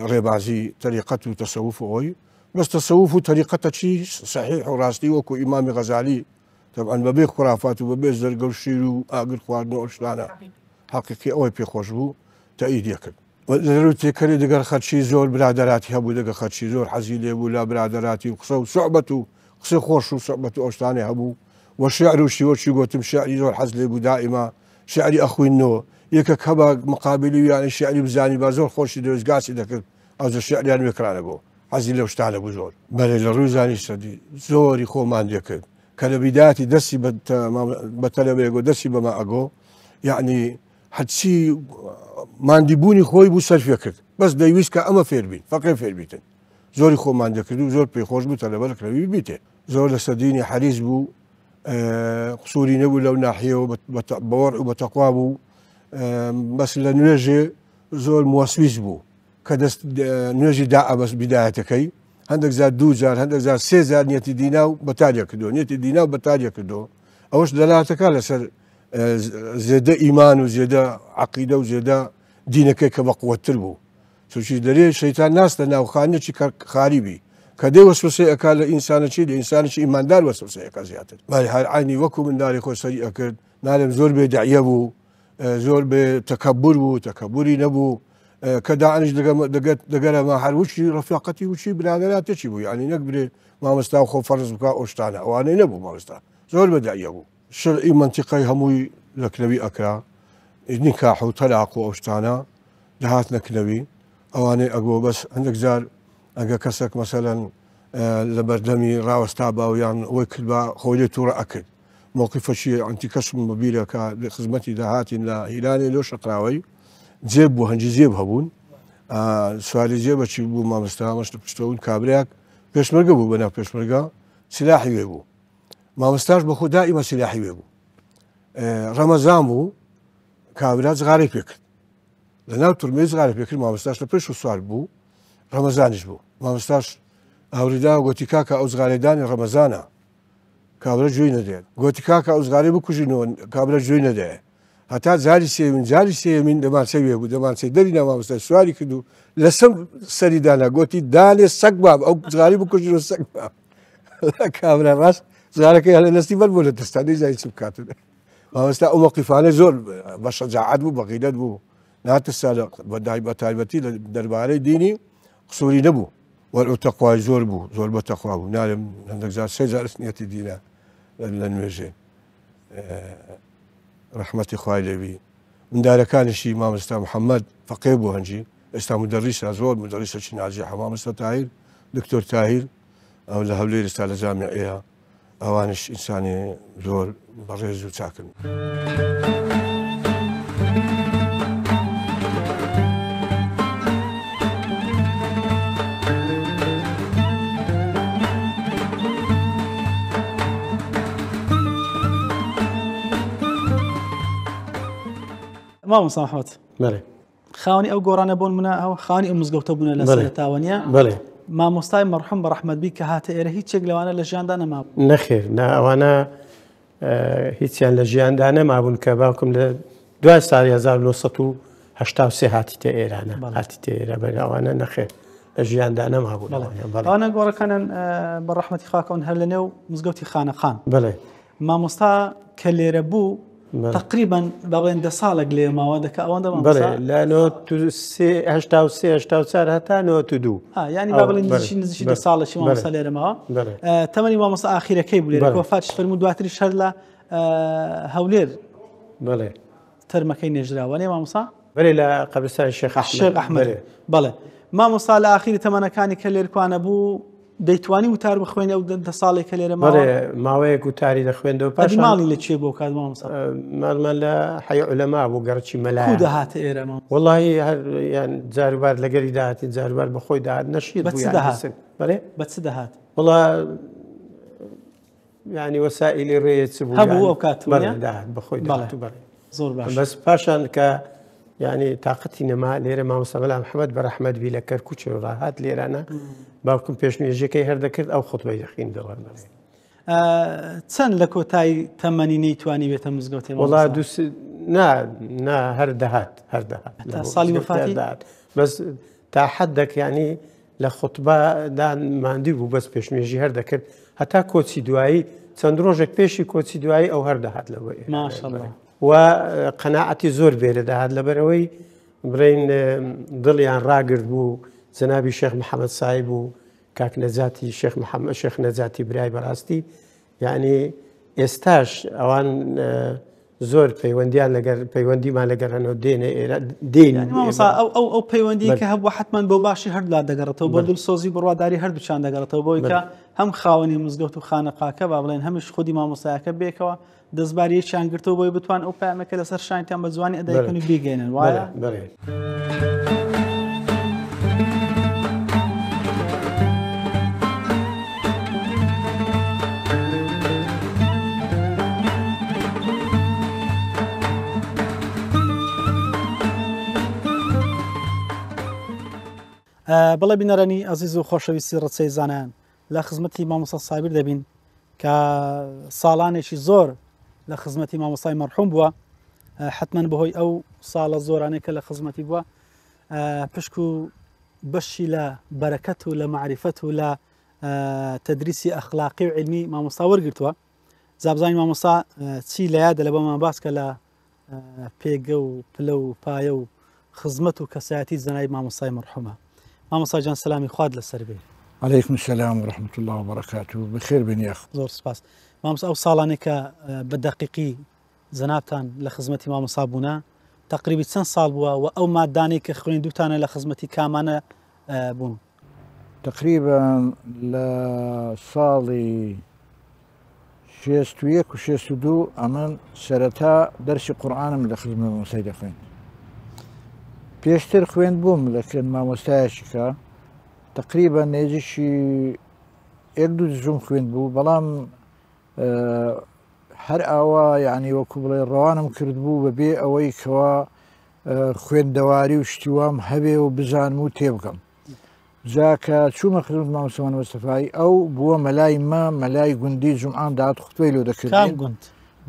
ڕێبازی تەریقەت و تەسەوف ئەوی بەس تەسەوف و تەریقەتە چی صحیح و ڕاستی وەکو ئیمامی غەزالی تەبعەن بەبێ خورافات و بەبێ زەرگە و شیر و ئاگر خواردن و ئەو شتانە حەقیقی ئەوەی پێ خۆش بوو تەئیدی کرد لەرو تێکەری دەگەر خەرچی زۆر برادەراتی هەبوو دەگە خەرچی زۆر حەزی لێ بوو لە برادەراتی و قسە و سوعبەت و قسەی خۆش و سوعبەت و ئەو شتانەی هەبوو و شعر و شیوەکی گوتم شعری زۆر حەز لێ بوو دائیما شعری ئەخوینەوە یەکەک هەبا مقابلی و یانی شعری بزانی با زۆر خۆشی دەویست گاسی دەکرد ئەوجە شعریان وێکرانە بۆ حەزی لەو شتانە بوو زۆر. بەرێ لە ڕووی زانیستەدی زۆری خۆمان دەکرد کە لە بیدایەتی دەستی بە تەلەبەیەگۆ دەستی بەمە ئەگۆ یعنی هەرچی ماندی بوونی خۆی بوو سەرفێ کرد بەس دەیویست کە ئەمە فێربین فەقێ فێربیتن زۆری خۆمان دەکرد و زۆر پێی خۆش بوو تەلەبە لە کەوی بیتێ زۆر لەسەر دینی حەریس بوو قسووری نەبوو لەو ناحیەوە بەوەڕ و بە تەقوا بوو بەس لە نوێژێ زۆر موەسویس بوو کە دەست نوێژی دا ئەبەست بیدایەتەکەی هەندێک جار دوو جار هەندێک جار سێ جار نیەتی دینا و بەتاریە کردو نیەتی دینا و بەتاریە کردو ئەوەش دەلاتەکە لەسەر زێدە ئیمان و زێدە عقیدە و زێدە دینەکەی کە بەقوەتتر بوو چونکی دەرێ شەیتان ناستە ناو خانێکی خاریبی کە دێ وەسوسەی ئەکا لە ئینسانەکی لە ئینسانێکی ئیماندار وەسوسەی ئەکا زیاتر بەڵێ هەر عەینی وەکو منداڵی خۆی سەری ئەکرد نالێم زۆر بێ دەعیە بوو زۆر بێ تەکەبور بوو تەکەبوری نەبوو کە دانیش دەگەرەمە هەر وچی ڕەفاقەتی وچی برادەراتێکی بوو یعنی نەک برێ مامۆستا خۆ فەرز بکە ئەو شتانە ئەوانەی نەبوو مامۆستا زۆر بەدایە بوو شەرعی مەنتیقەی هەمووی لە کنەوی ئەکرا نیکاح و تەلاق و ئەو شتانە دەهاتنە کنەوی ئەوانەی ئەگۆ بەس هەندێک جار ئەگە کەسێک مەسەلەن لە بەردەمی ڕاوەستا با و یان ئەوەی کردبا خۆی لێ تووڕە ئەکرد مەوقیفەکی ئەنتی کەسم بەبیرە کە لە خزمەتی داهاتین لە هیرانێ لۆ شەقراوەی جێب بوو هەنجی جێب هەبوون سواری جێبەچی بوو مامۆستا مەشت پشتەوەن کابراک پێشمەرگە بوو بەناو پێشمەرگە سلاحی وێ بوو مامۆستاش بەخۆ دائیمە سلاحی وێ بوو ڕەمەزان بوو کابرا جغارەی پێکرد لە ناو تورمەی جغارە پێکرد مامۆستاش لە پێش و سوار بوو ڕەمەزانیش بوو مامۆستاش ئاوریدا گوتی کاکە ئەو جغارەدانی ڕەمەزانە کابرا گوێی نەدێت گوتی کاکە ئەو جغارەی بکوژینەوە کابرا گوێی نەدایە هەتا جاری سێمین جاری سێمین دەمانچەی وێ بوو دەمانچەی دەری نامامۆستا سواری کرد و لەسەر سەری دانا گوتی دانێ سەگ باب ئەو جغاری بکوژینەوە سەگ باب کابرا ڕاست جغارەکەی هەر لە دەستی بەر بوو لە دەستا نەیزانی چ بکات مامۆستا ئەو مەوقیفانەی زۆر بە شەجاعەت بوو بە غیرەت بوو ناترسا بە تایبەتی لە دەربارەی دینی قسووری نەبوو وەر ئەو تەقوای زۆر بوو زۆر بە تەقوا بوو نارم هەندێک جار سێ جار نیەتی دینە لە نوێژێ ڕەحمەتی خوای لێبی مندارەکانیشی مامۆستا محەممەد فەقێ بوو هەنجی ئێستا مدەڕیسە زۆر مدەڕیسەکی ناجیحە مامۆستا تاهیر دکتۆر تاهیر ئەو لە هەولێر ئێستا لە جامیعەیە ئەوانیش ئینسانی زۆر بەڕێز و چاکن. مامۆستا محمد بەڵێ خاوەنی ئەو گۆڕانە بۆن منە ئەو خاوەنی ئەو مزگەوتە بوونە لە سەرەتاوە نییە؟ بەڵێ. مامۆستای مەرحوم بە ڕەحمەت بی کە هاتە ئێرە هیچێک لەوانە لە ژیاندا نەمابوو؟ نەخێر نا ئەوانە هیچیان لە ژیاندا نەمابوون کە باوکم لە دوای ساڵی 1983 هاتیتە ئێرانە هاتیتە ئێرە بەر ئەوانە نەخێر لە ژیاندا نەمابوون. ئەوانە گۆڕەکانیان بە ڕەحمەتی خاکەون هەر لە نێو مزگەوتی خانەقان. بەڵێ. مامۆستا کە لێرە بوو تقریبا با بڵێن دە ساڵێک لێ ماوە دەکە ئەوەندە بەڵێ لە 93 84 هەتا 92 ینی با بڵێن نزیکی نزیکی دە ساڵێکی مامۆستا لێرە ماوە تەمەنی مامۆستا ئاخیرەکەی بوو لێرە وەفاتیش فەرموو دواتریش هەر لە هەولێر بەڵێ تەرمەکەی نێژراوە نێ مامۆستا؟ بەێ لە قەبرستانی شێخ شێخ ئەحمەد بەڵێ مامۆستا لە ئاخیری تەمەنەکانی کە لێرکوانە بوو دەیتوانی وتار بخوێنێ ئەو دە ساڵێک کە لێرە ماوە ماوەیەک وتاری دەخوێندەوە پاش ماڵی لە چێ بۆ کات مامۆستا ماڵمان لە حەی عولەما بوو گەڕەکی مەلا کو دەهاتە ئێرە مامۆستا وەڵی هەر یان جاروبار لەگەری داهاتین جاروبار بەخۆی داهات نەشیر بە چ دەهات بەڵێ بە چ دەهات وەڵا یعنی وەسائلی ڕێ چ بوو هەبوو ئەو کات بەڵێ داهات بەخۆی داهات و بەڵێ زۆر باش بەس پاشان کە یعنی تااقەتی نەما لێرە مامۆستا مەلا محەممەد بە ڕەحمەت بی لە کەرکوچەوە ڕاهات لێرانە باوکم پێشنوێژەکەی هەر دەکرد ئەو خوتبەی دەخیندەوە بەڵێ. چەند لە کۆتایی تەمەنی نەیتوانی بێتە مزگەوتێ وڵا دوو نا نا هەر دەهات هەر دەهات ساڵی وەفاتی دەهات بەس تا حدێک یعنی لە خوتبە دان ماندوو بوو بەس پێشنوێژی هەر دەکرد هەتا کۆچی دوایی چەند ڕۆژێک پێشی کۆچی دوایی ئەو هەر دەهات لەوە ماشاءاللە و قەناعەتی زۆر بێرە دەهات لەبەرەوەی بڵێن دڵیان ڕاگرت بوو جەنابی شێخ محەممەد سایب و کاک نەجاتی شێخ محەممەد شێخ نەجاتی برای بەڕاستی یعنی ئێستاش ئەوان زۆر پەیوەندیان لەگەر پەیوەندیمان لەگەر هەنەوە دێنە ئێرە دێن ئەو ئەو ئەو پەیوەندی کە هەبوو حتمما بۆ باشی هەردولا دەگەڕێتەوە بۆ دڵسۆزی بڕواداری هەردووچان دەگەڕێتەوە بۆی کە هەم خاوەنی مزگەوت و خانەقاکە با بڵێن هەمیش خودی مامۆستایەکە بێکەوە دەستباری یەکیان گرتەوە بۆی بتوان ئەو پامەکە لەسەر شانتیان بە جوانی ئەدایکن و بیگەێنن وایە بەڵێ. بەڵێ بینەرانی ئازیز و خۆشەویستی ڕچەی زانایان لە خزمەتی مامۆستا سابیر دەبین کە ساڵانێکی زۆر لە خزمەتی مامۆستای مەرحوم بووە حتمما بەهۆی ئەو ساڵە زۆرانەی کە لە خزمەتی بووە پشک و بەشی لە بەرەکەت و لە معریفەت و لە تدریسی ئەخلاقی و علمی مامۆستا وەرگتووە زابزانانی مامۆستا چی لە یادە لە بۆمان باس کە لە پێگە و پلە و پایە و خزمەت و کەسایەتی جەنابی مامۆستای مەرحومە. مامۆستا گیان سەلامی خوات لەسەر بێ. علیکم السلام و رحمة اللە و بەرەکاتو بەخێر بێن یاخ. زۆر سپاس مامۆستا ئەو ساڵانەی کە بە دەقیقی جەنابتان لە خزمەتی مامۆستا بوونە تەقریبی چەند ساڵ بووە و ئەو مادانەی کە خوێندوتانە لە خزمەتی کامانە بوون؟ تەقریبا لە ساڵی 61 و 62 ئەمن سەرەتا دەرسی قورئانم لە خزمەت مامۆستای دەخوێند. پێشتر خوێند بووم لە کن مامۆستایەکی کە تقریبا نێزیکی یەک دوو جزوم خوێند بوو بەڵام هەر ئاوا یعنی وەکو بڵێ ڕەوانم کرد بوو بەبێ ئەوەی کەوا خوێندەواری و شتیوام هەبێ و بزانم و تێبگەم. جا کە چوومە خزمەت مامۆستا مەلا مستەفایی ئەو بووە مەلای مە مەلای گوندی جومعان دەهات خوتبەی لۆ دەکردین. کام گوند؟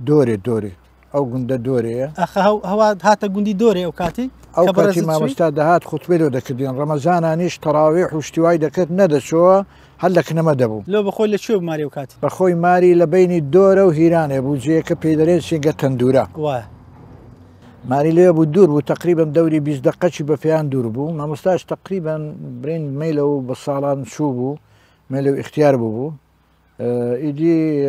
دۆرێ دۆرێ ئەو گوندە دۆرێیە. ئەخە هەو هەوا هاتە گوندی دۆرێ ئەو کاتی؟ ئەو کاتی مامۆستا دەهات خوتبەی لۆ دەکردین ڕەمەزانانیش تەڕاویح و شتی وای دەکرد نەدەچۆوە هەر لە کنەمە دەبوو. لۆ بەخۆی لە کوێ بوو ماری ئەو کاتی؟ بەخۆی ماری لە بەینی دۆرە و هیرانێ بوو جێیەکە پێی دەرێن سینگە تەندوورە. وایە. ماری لێ بوو دوور بوو تەقریبەن دەوری 20 دقەکی بە پێیان دوور بوو مامۆستاش تەقریبەن برین مەیلە و بە ساڵان چوو بوو مەیلە و ئیختیار بوو بوو ئیدی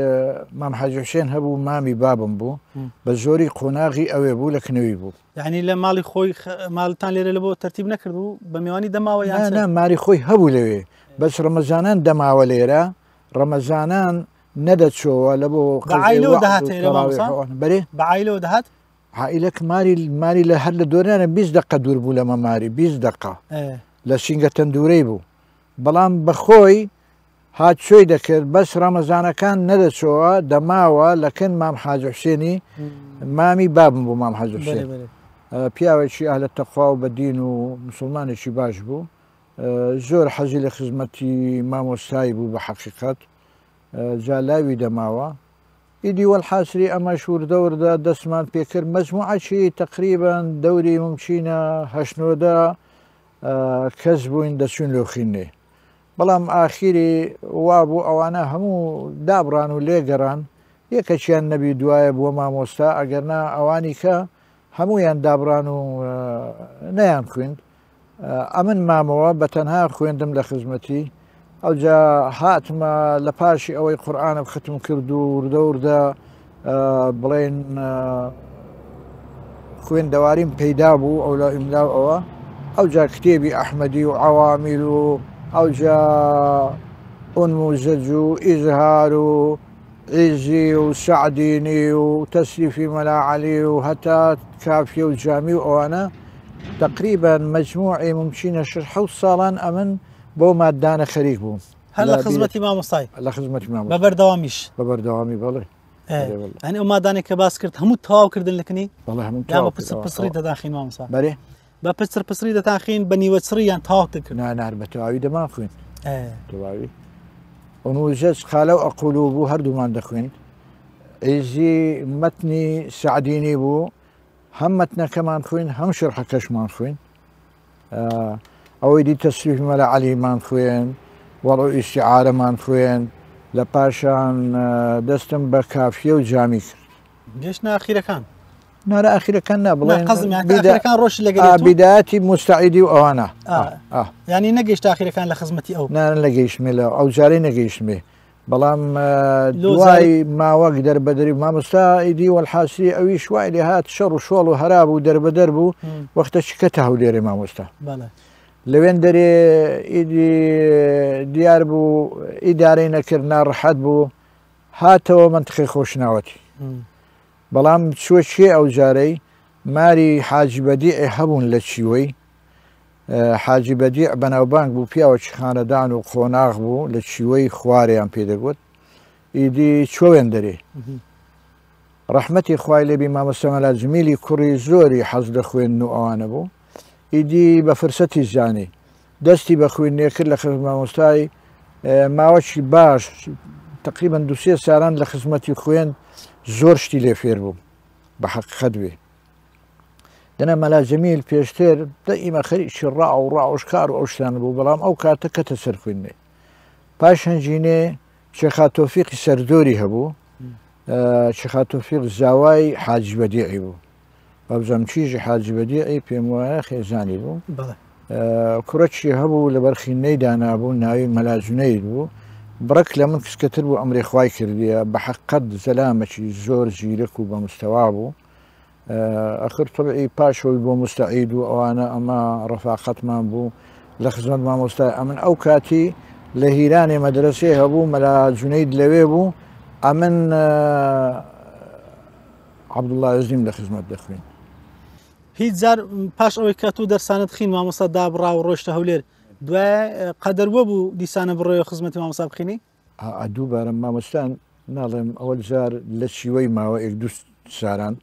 مام حاجی حوسێن هەبوو مامی بابم بوو بە زۆری قۆناغی ئەوێ بوو لە کنەوی بوو یعنی لە ماڵی خۆی ماڵتان لێرە لە بۆ تەرتیب نەکرد بوو بە میوانی دەماوە یان نا ماری خۆی هەبوو لەوێ بەس ڕەمەزانان دەماوە لێرە ڕەمەزانان نەدەچۆوە لە بۆ عیلەوە دەهات بەرێ بە عیلەوە دەهات عائلەک ماری ماری لە هەر لە دۆرانە 20 دقە دوور بوو لەمە ماری 20 دقە لە سینگە تەندورەی بوو بەڵام بەخۆی هاتچۆی دەکرد بەس ڕەمەزانەکان نەدەچۆوە دەماوە لە کن مام حاجی حوسێنی مامی بابم بوو مام حاجی حوسێن. پیاوێکی ئەهلە تەقوا و بەدین و مسلمانێکی باش بوو. زۆر حەزی لە خزمەتی مامۆستای بوو بە حەقیقەت، جا لاوی دەماوە. ئیدی وەلحاسری ئەمەش وردە وردە دەستمان پێکرد، مەجموعەکی تەقریبەن دەوری ممکینە هەشت نۆدە کەس بووین دەچوین لۆ خینێ. بەڵام ئاخیری وابوو ئەوانە هەموو دابڕان و لێگەڕان، یەکەکیان نەبی دوایە بووە مامۆستا، ئەگەرنا ئەوانی کە هەموویان دابڕان و نەیان خوێند. ئەمن مامەوە بە تەنها خوێندم لە خزمەتی. ئەوجا هاتمە لە پاشی ئەوەی قورئانم ختم کرد و وردە وردە بڵێن خوێندەواریم پەیدا بوو ئەو لە ئیملا و ئەوە، ئەوجا کتێبی ئەحمەدی و عەوامیل و ئەوجا ئونموزەج و ئیزهار و عیزی و سەعدینی و تەسریفی مەلا عەلی و هەتا کافیە و جامی و ئەوانە تقریبا مەجموعی ممکنە شەش حەوت ساڵان ئەمن بەو مادانە خەریک بووم. هەر لە خزمەتی مامۆستای؟ لە خزمەتی مامۆستا. بە بەردەوامیش؟ بە بەردەوامی بەڵێ. ئەنی ئەو مادانێک کە باس کرد هەموو تەواو کردن لەکنی؟ بەڵێ هەموو یا بە پچڕ پچڕی دەداخین مامۆستا؟ بەرێ. بە پچڕ پچڕی دەتاخین بە نیوە چڕی یان تەواو کرد؟ نا نا بە تەواوی دەمان خوێند. تەواوی. ئونوزەج قالە و ئەقولو بوو هەردوومان دەخوێند. عیزی مەتنی سەعدینی بوو هەم مەتنەکەمان خوێند هەم شەرحەکەشمان خوێند. ئەوەی دی تەسریف مەلا عەلیمان خوێند، وەڵع و ئیستیعارەمان خوێند، لە پاشان دەستم بە کافیە و جامی کرد. گەشتە ئاخیرەکان؟ نا لە ئاخیرەکان نا، بڵێن قەزم یان ئاخیرەکان ڕۆشت لەگەڵ تۆ؟ بیدایەتی موستەعیدی و ئەوانە. یانی نەگەیشتە ئاخیرەکان لە خزمەتی ئەو؟ نا نەگەیشتمێ، لە ئەو جارەی نەگەیشتمێ، بەڵام دوای ماوەک دەربەدەری مامۆستا ئیدی وەلحاسری ئەویش وای لێ هات شەڕ و شۆڵ و هەرا بوو دەربەدەر بوو وەختە شکەتە هەولێرێ مامۆستا لەوێن دەرێ ئیدی دیار بوو ئیدارەی نەکرد ناڕەحەت بوو هاتەوە منتقی خۆشناوەتی بەڵام چوە چێ ئەو جارەی ماری حاجی بەدیع هەبوون لە چیوەی حاجی بەدیع بەناوبانگ بوو، پیاوەکی خانەدان و قۆناغ بوو، لە چیوەی خوارێیان پێ دەگوت، ئیدی چووە وێندەرێ. ڕەحمەتی خوای لێبی مامۆستا مەلا جمیلی کوڕی زۆری حەز لە خوێندن و ئەوانە بوو، ئیدی بە فرسەتی زانی دەستی بە خوێندنێ کرد لە خزمەت مامۆستای ماوەکی باش تقریبا دوو سێ سالان لە خزمەتی خوێند، زۆر شتی لێ فێر بووم بە حەقیقەت بێ. دەنا مەلا جەمیل پێشتر دەئیمە خەریکی ڕا و ڕاوشکار و ئەو شتانە بوو، بەڵام ئەو کاتە کەتە سەر خوێندنێ. پاش هەنجینێ شێخا تۆفیقی سەردۆری هەبوو، شێخا تۆفیق زاوای حاجی بەدیعی بوو، وابزانم کیژی حاجی بەدیعی پێم وایە خێزانی بوو. کوڕەکی هەبوو لەبەر خینەی دانابوو ناوی مەلا جونەید بوو، بڕەک لە من کچکەتر بوو ئەمرێ خوای کردیە، بە حەقەت زەلامەکی زۆر زیرەک و بە مستەوا بوو. ئەخر تەبعی پاش ئەوەی بۆ موستەعید و ئەوانە ئەمە ڕەفاقەتمان بوو لە خزمەت مامۆستای ئەمن ئەو کاتی لە هیرانێ مەدرسەی هەبوو مەلا جونەید لەوێ بوو ئەمن عەبدوڵڵا عزیم لە خزمەت دەخوێن. هیچ جار پاش ئەوەی کە تۆ دەرسانت خین مامۆستا دابڕا و ڕۆیشتە هەولێر دوای قەدەر وە بوو دیسانە بڕۆیەوە خزمەتی مامۆستا بخینی؟ دووبارە مامۆستان ناڵێم ئەوەل جار لە چیوەی ماوە ئێک دوو ساران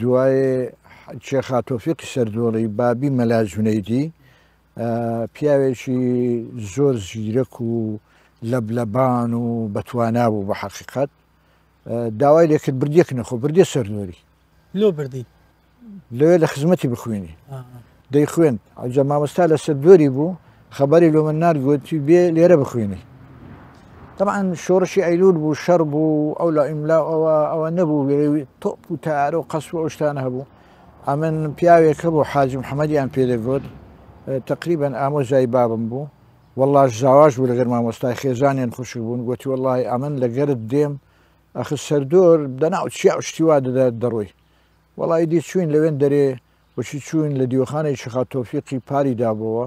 دوایێ شێخا تۆفیقی سەردۆڵی بابی مەلا جونەیدی پیاوێکی زۆر زیرەک و لەبلەبان و بەتوانا بوو بە حەقیقەت داوای لێکرد بردیەک نەخۆ بردیە سەردۆری لۆ بردی لەوێ لە خزمەتی بخوێنی دەیخوێند ئەوجا مامۆستا لەسەر دۆری بوو خەبەری لۆ من نارد گوتی بێ لێرە بخوێنی طبعا شۆڕشی ئەیلول بوو شەڕ بوو ئەو لە ئیملا ئەوە ئەوە نەبوو لێ تۆپ و تارە و قەس و ئەو شتانە هەبوو ئەمن پیاوێک هەبوو حاجی محەممەدیان پێدەگوت تقریبا ئامۆزای بابم بوو والله زاواش بوو لەگەر مامۆستای خێزانیان خوشک بوون گوتی والله ئەمن لەگەرت دێم ئەخ سەردۆر دەناو چیا و شتی وا دەدا دەڕۆی وەڵا ئیدی چووین لەوێن دەرێ وەچی چووین لە دیوەخانێکی شێخا تۆفیقی پاری دابۆوە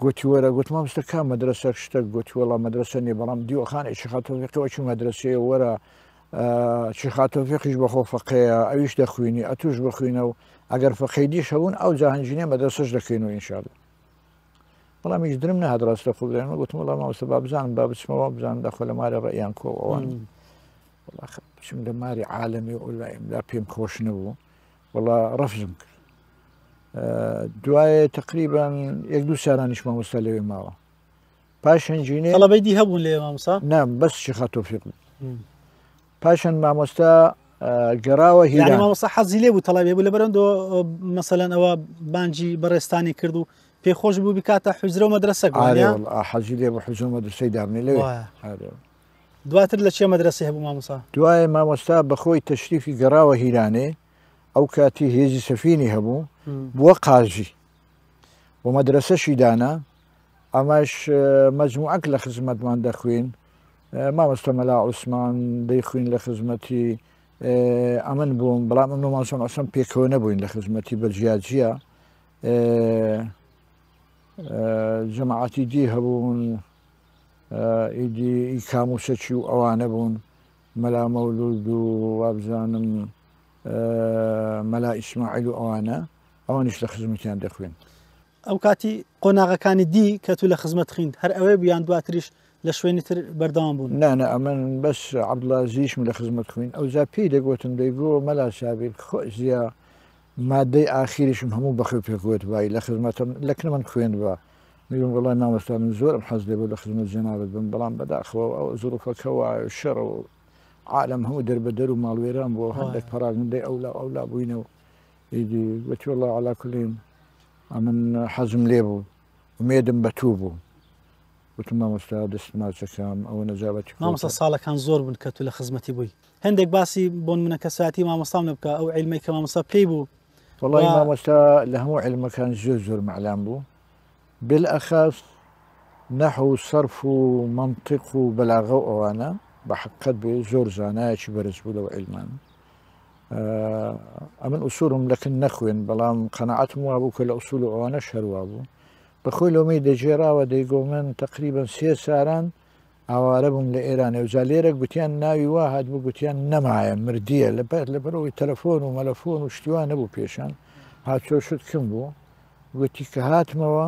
گۆتی وەرە گۆتم مامۆستا کام مەدرەسە شتەک گۆتی وەڵا مەدرەسە نیە بەڵام دیوەخانێکی شێخا تۆفیقی وەچی مەدرەسەیە وەرە شێخا تۆفیقیش بەخۆ فەقێیە ئەویش دەخوینی ئەتوش بخوینە و ئەگەر فەقێی دیش هەبوون ئەو جاهنجینە مەدرەسەش دەکەین و ئینشاءاللە بەڵام هیچ درم نەهات ڕاستە خۆ برێن گوتم وەڵا مامۆستا با بزانم با بچمەوە بزانم دەخۆ لە مارە ڕێیان کۆ ئەوان وەڵا بچم لە ماری عالەمی و ئەولا ئیملا پێم خۆش نەبوو وەڵا ڕەفزم کرد. دوایێ تقریبان یەک دوو سارانیش مامۆستا لەوێ ماوە پاش هەنجینێ تەڵەبەی دی هەبوون لێ مامۆستا؟ نا بەس شێخا تۆفیق بوو. پاشان مامۆستا گەڕاوە هیران. یانی مامۆستا حەزی لێ بوو تەڵەبێ بوو لەبەرەندۆ مەسەلەن ئەوە بانگی بەڕێزتانی کرد و پێ خۆش بوو بکاتە حوجرە و مەدرەسە ئارێ وەڵا حەزی لێ بوو حوجرە و مەدرەسەی دابنێ لەوێ. ئارێ. دواتر لە چێ مەدرەسەی هەبوو مامۆستا؟ دوایێ مامۆستا بەخۆی تەشریفی گەڕاوە هیرانێ ئەو کاتی هێزی سەفینی هەبوو بووە قازی و مەدرەسەشی دانا ئەمەش مەجموعەک لە خزمەتمان دەخوین مامۆستا مەلا عوسمان دەیخوین لە خزمەتی ئەمن بووم بەڵام ئەمن و مامۆستا عوسمان پێکەوە نەبووین لە خزمەتی بە جیاجیا جەماعەتی دی هەبوون ئیدی ئی کاموسەچی و ئەوانە بوون مەلا مەولود و وابزانم مەلا ئیسماعیل و ئەوانە ئەوانیش لە خزمەتیان دەخوێن. ئەو کاتی قۆناغەکانی دی کە تو لە خزمەت خیند هەر ئەوێ بوو یان دواتریش لە شوێنی تر بەردەوام بوون؟ نا نا ئەمن بەس عەبدوڵازیشم لە خزمەت خوین ئەوجا پێی دەگۆتم دەیگۆ مەلا سابیر خۆزیا مادەی ئاخیریشم هەموو بەخۆی پێ گۆتبای لە خزمەتم لەکنە من خوێندبا میگم وەڵای مامۆستا من زۆرم حەز لێ بوو لە خزمەت جەنابت بم بەڵام بەداخەوە ئەو زروفەکە وایە شەڕە و عالەم هەموو دەربەدەر و ماڵوێران بووە هەندێک پەراگندەی ئەولا ئەولا بووینە و ئیدی وتی وەڵا عەلا کولین ئەمن حەزم لێ بوو ئومێدم بە تو بوو وتم مامۆستا دەست ماچەکەم ئەوە نەجابەتی مامۆستا ساڵەکان زۆر بوون کە تو لە خزمەتی بووی هەندێک باسی بۆن منە کەساتی مامۆستام لە بکە ئەو عیلمەی کە مامۆستا پێی بوو وەڵی مامۆستا لە هەموو عیلمەکان زۆر زۆر مەعلام بوو بالأخص نحو و صرف و منطق و بەلاغە و ئەوانە بە حقیقەت بێ زۆر زانایەکی بەرز بوو لەو عیلمانە ئەمن ئوسوڵم لەکن نەخوێن بەڵام قەناعەتم وابوو کە لە ئوسول و ئەوانەش هەر وابوو بەخۆی لۆمەی دەگێراوە دەیگۆ من تقریبا سێ ساران ئاوارە بووم لە ئێرانێ و جا لێرە گوتیان ناوی وا هاتبوو گوتیان نەمایە مردیە لەبەر لەبەرەوەی تەلەفۆن و مەلەفۆن و شتیوان نەبوو پێشان هاتچۆ شت کم بوو گوتی کە هاتمەوە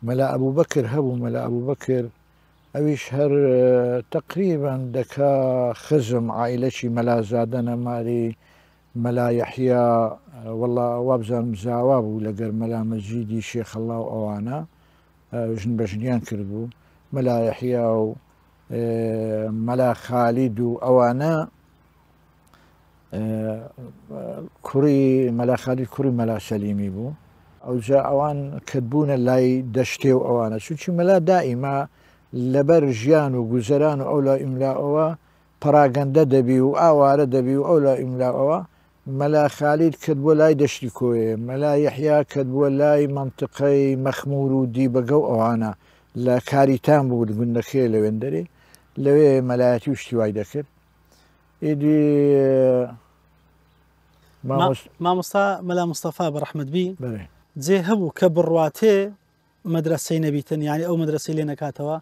مەلا ئەبوبەکر هەبوو مەلا ئەبوبەکر ئەویش هەر تەقریبەن دەکا خزم عایلەکی مەلازادە نەماری مەلا یەحیا وەڵا وابزانم زاوا بوو لەگەر مەلا مەجیدی شێخەڵا و ئەوانە ژن بە ژنیان کردبوو مەلا یەحیا و مەلا خالید و ئەوانە کوڕی مەلا خالید کوڕی مەلا سەلیمی بوو ئەوجا ئەوان کەتبوونە لای دەشتێ و ئەوانە چونکی مەلا دائیما لەبەر ژیان و گوزەران و ئەولا ئیملاوە پەراگەندە دەبی و ئاوارە دەبی و ئەولا ئیملاوە مەلا خالید کەت بووە لای دەشتی کۆیێ مەلا یەحیا کەت بووە لای مەنتقەی مەخمور و دیبەگە و ئەوانە لە کاریتان بوو گوندەکەی لەوێندەرێ لەوێ مەلایەتی و شتی وای دەکرد ئیدی مامۆستا مەلا مستەفا بە ڕەحمەت بی جێ هەبوو کە بڕواتێ مەدرەسەی نەبیتن یعنی ئەو مەدرەسەی لێ نەکاتەوە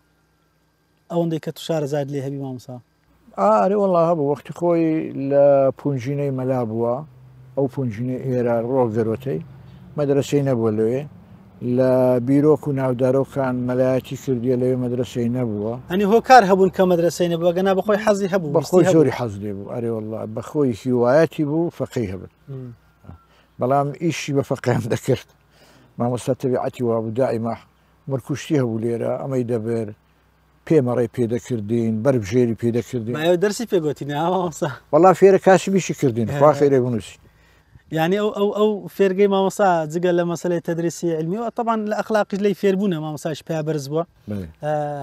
ئەوەندەی کە تو شارەزایت لێ هەبی مامۆستا ئارێ وەڵا هەبوو وەختی خۆی لە پونجینەی مەلا بووە ئەو پونجینەی ئێرە ڕۆ گەرۆتەی مەدرەسەی نەبووە لەوێ لە بیرۆک و ناودارۆکان مەلایەتی کردیە لەوێ مەدرەسەی نەبووە. ئەنی هۆکار هەبوون کە مەدرەسەی نەبوو ئەگەنا بەخۆی حەزی هەبوو بەخۆی زۆری حەز لێ بوو ئەرێ واللە بەخۆی هیوایەتی بوو فەقێی هەبن بەڵام ئیشی بە فەقێم دەکرد مامۆستا تەبیعەتی وابوو دائیما مرکوشتی هەبوو لێرە ئەمەی دەبرد پێمەڕێ پێ دەکردین بەربژێری پێ دەکردین ئەو دەرسی پێ گوتین مامۆستا وەڵا فێرە کاسبیشی کردین خوا خێرێ بنووسی یعنی ئەو ئەو ئەو فێرگەی مامۆستا جگە لە مەسلەی تدریسی علمی و طبعا لە ئەخلاقیش لی فێربوونە مامۆستاش پیا بەرز بووە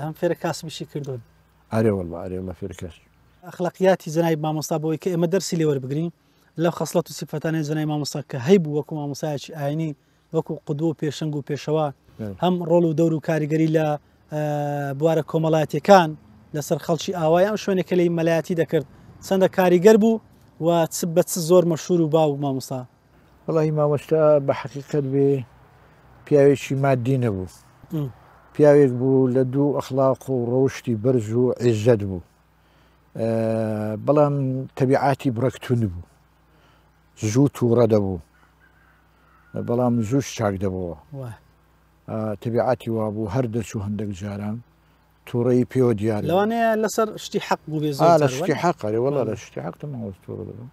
هەم فێرە کاسبیشی کردوون ئەرێ والله ئەرێ والله فێرە کاسب ئەخلاقیاتی جەنابی مامۆستا بۆی کە ئێمە دەرسی لێ وەربگرین لەو خەسڵەت و سیفەتانەی جەنابی مامۆستا کە هەیبوو وەکو مامۆستایەکی ئاینی وەکو قودوە و پێشەنگ و پێشەوا هەم ڕۆڵ و دەور و کاریگەری لە بوارە کۆمەڵایەتیەکان لەسەر خەڵکی ئاوای ئەم شوێنێک کە لێی مەلایەتی دەکرد چەندە کاریگەر بوو و چ بە چ زۆر مەشهور و باو مامۆستا؟ وەڵاهی مامۆستا بە حەقیقەت بێ پیاوێکی مادی نەبوو پیاوێک بوو لە دوو ئەخلاق و ڕەوشتی بەرز و عیزەت بوو بەڵام تەبیعاتی بڕەک توند بوو زوو تووڕە دەبوو بەڵام زووش چاک دەبەوە تەبیعاتی وابوو هەر دەچوو هەندێک جاران تووڕەیی پێوە دیار لەوانەیە لەسەر شتی حەق بوو بێ لە شتی حەق ئەرێ وەڵا لە شتی حەق تەماوە تووڕە دەبوو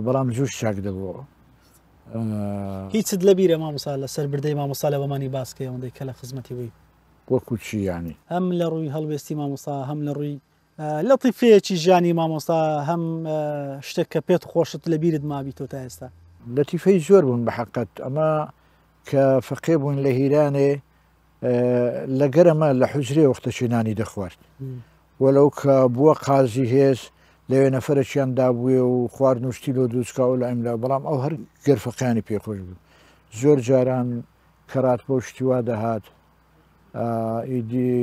بەڵام زووش چاک دەبووەوە. هیچت لەبیرە مامۆستا لەسەر بردەی مامۆستا لە بەمانی باسکەی ئەوەندەی کە لە خزمەتی بووی؟ وەکو چی یانی؟ هەم لە ڕووی هەڵوێستی مامۆستا هەم لە ڕووی لەتیفەیەکی ژیانی مامۆستا هەم شتێک کە پێت خۆشت لە بیرت مابیتەوە تا ئێستا. لەتیفەی زۆر بوون بە حەقەت ئەمە کە فەقێ بوون لە هیرانێ لە گەرەمە لە حوجرێ وەختەکی نانی دەخوارد وەلەو کە بووە قازی هێز لەوێ نەفەرەکیان دابووێ و خواردن و شتی لۆ دروستکا و لە ئەملا بەڵام ئەو هەر گەرفەقیانی پێخۆش بوو زۆر جاران کەرات بۆ شتی وا دەهات ئیدی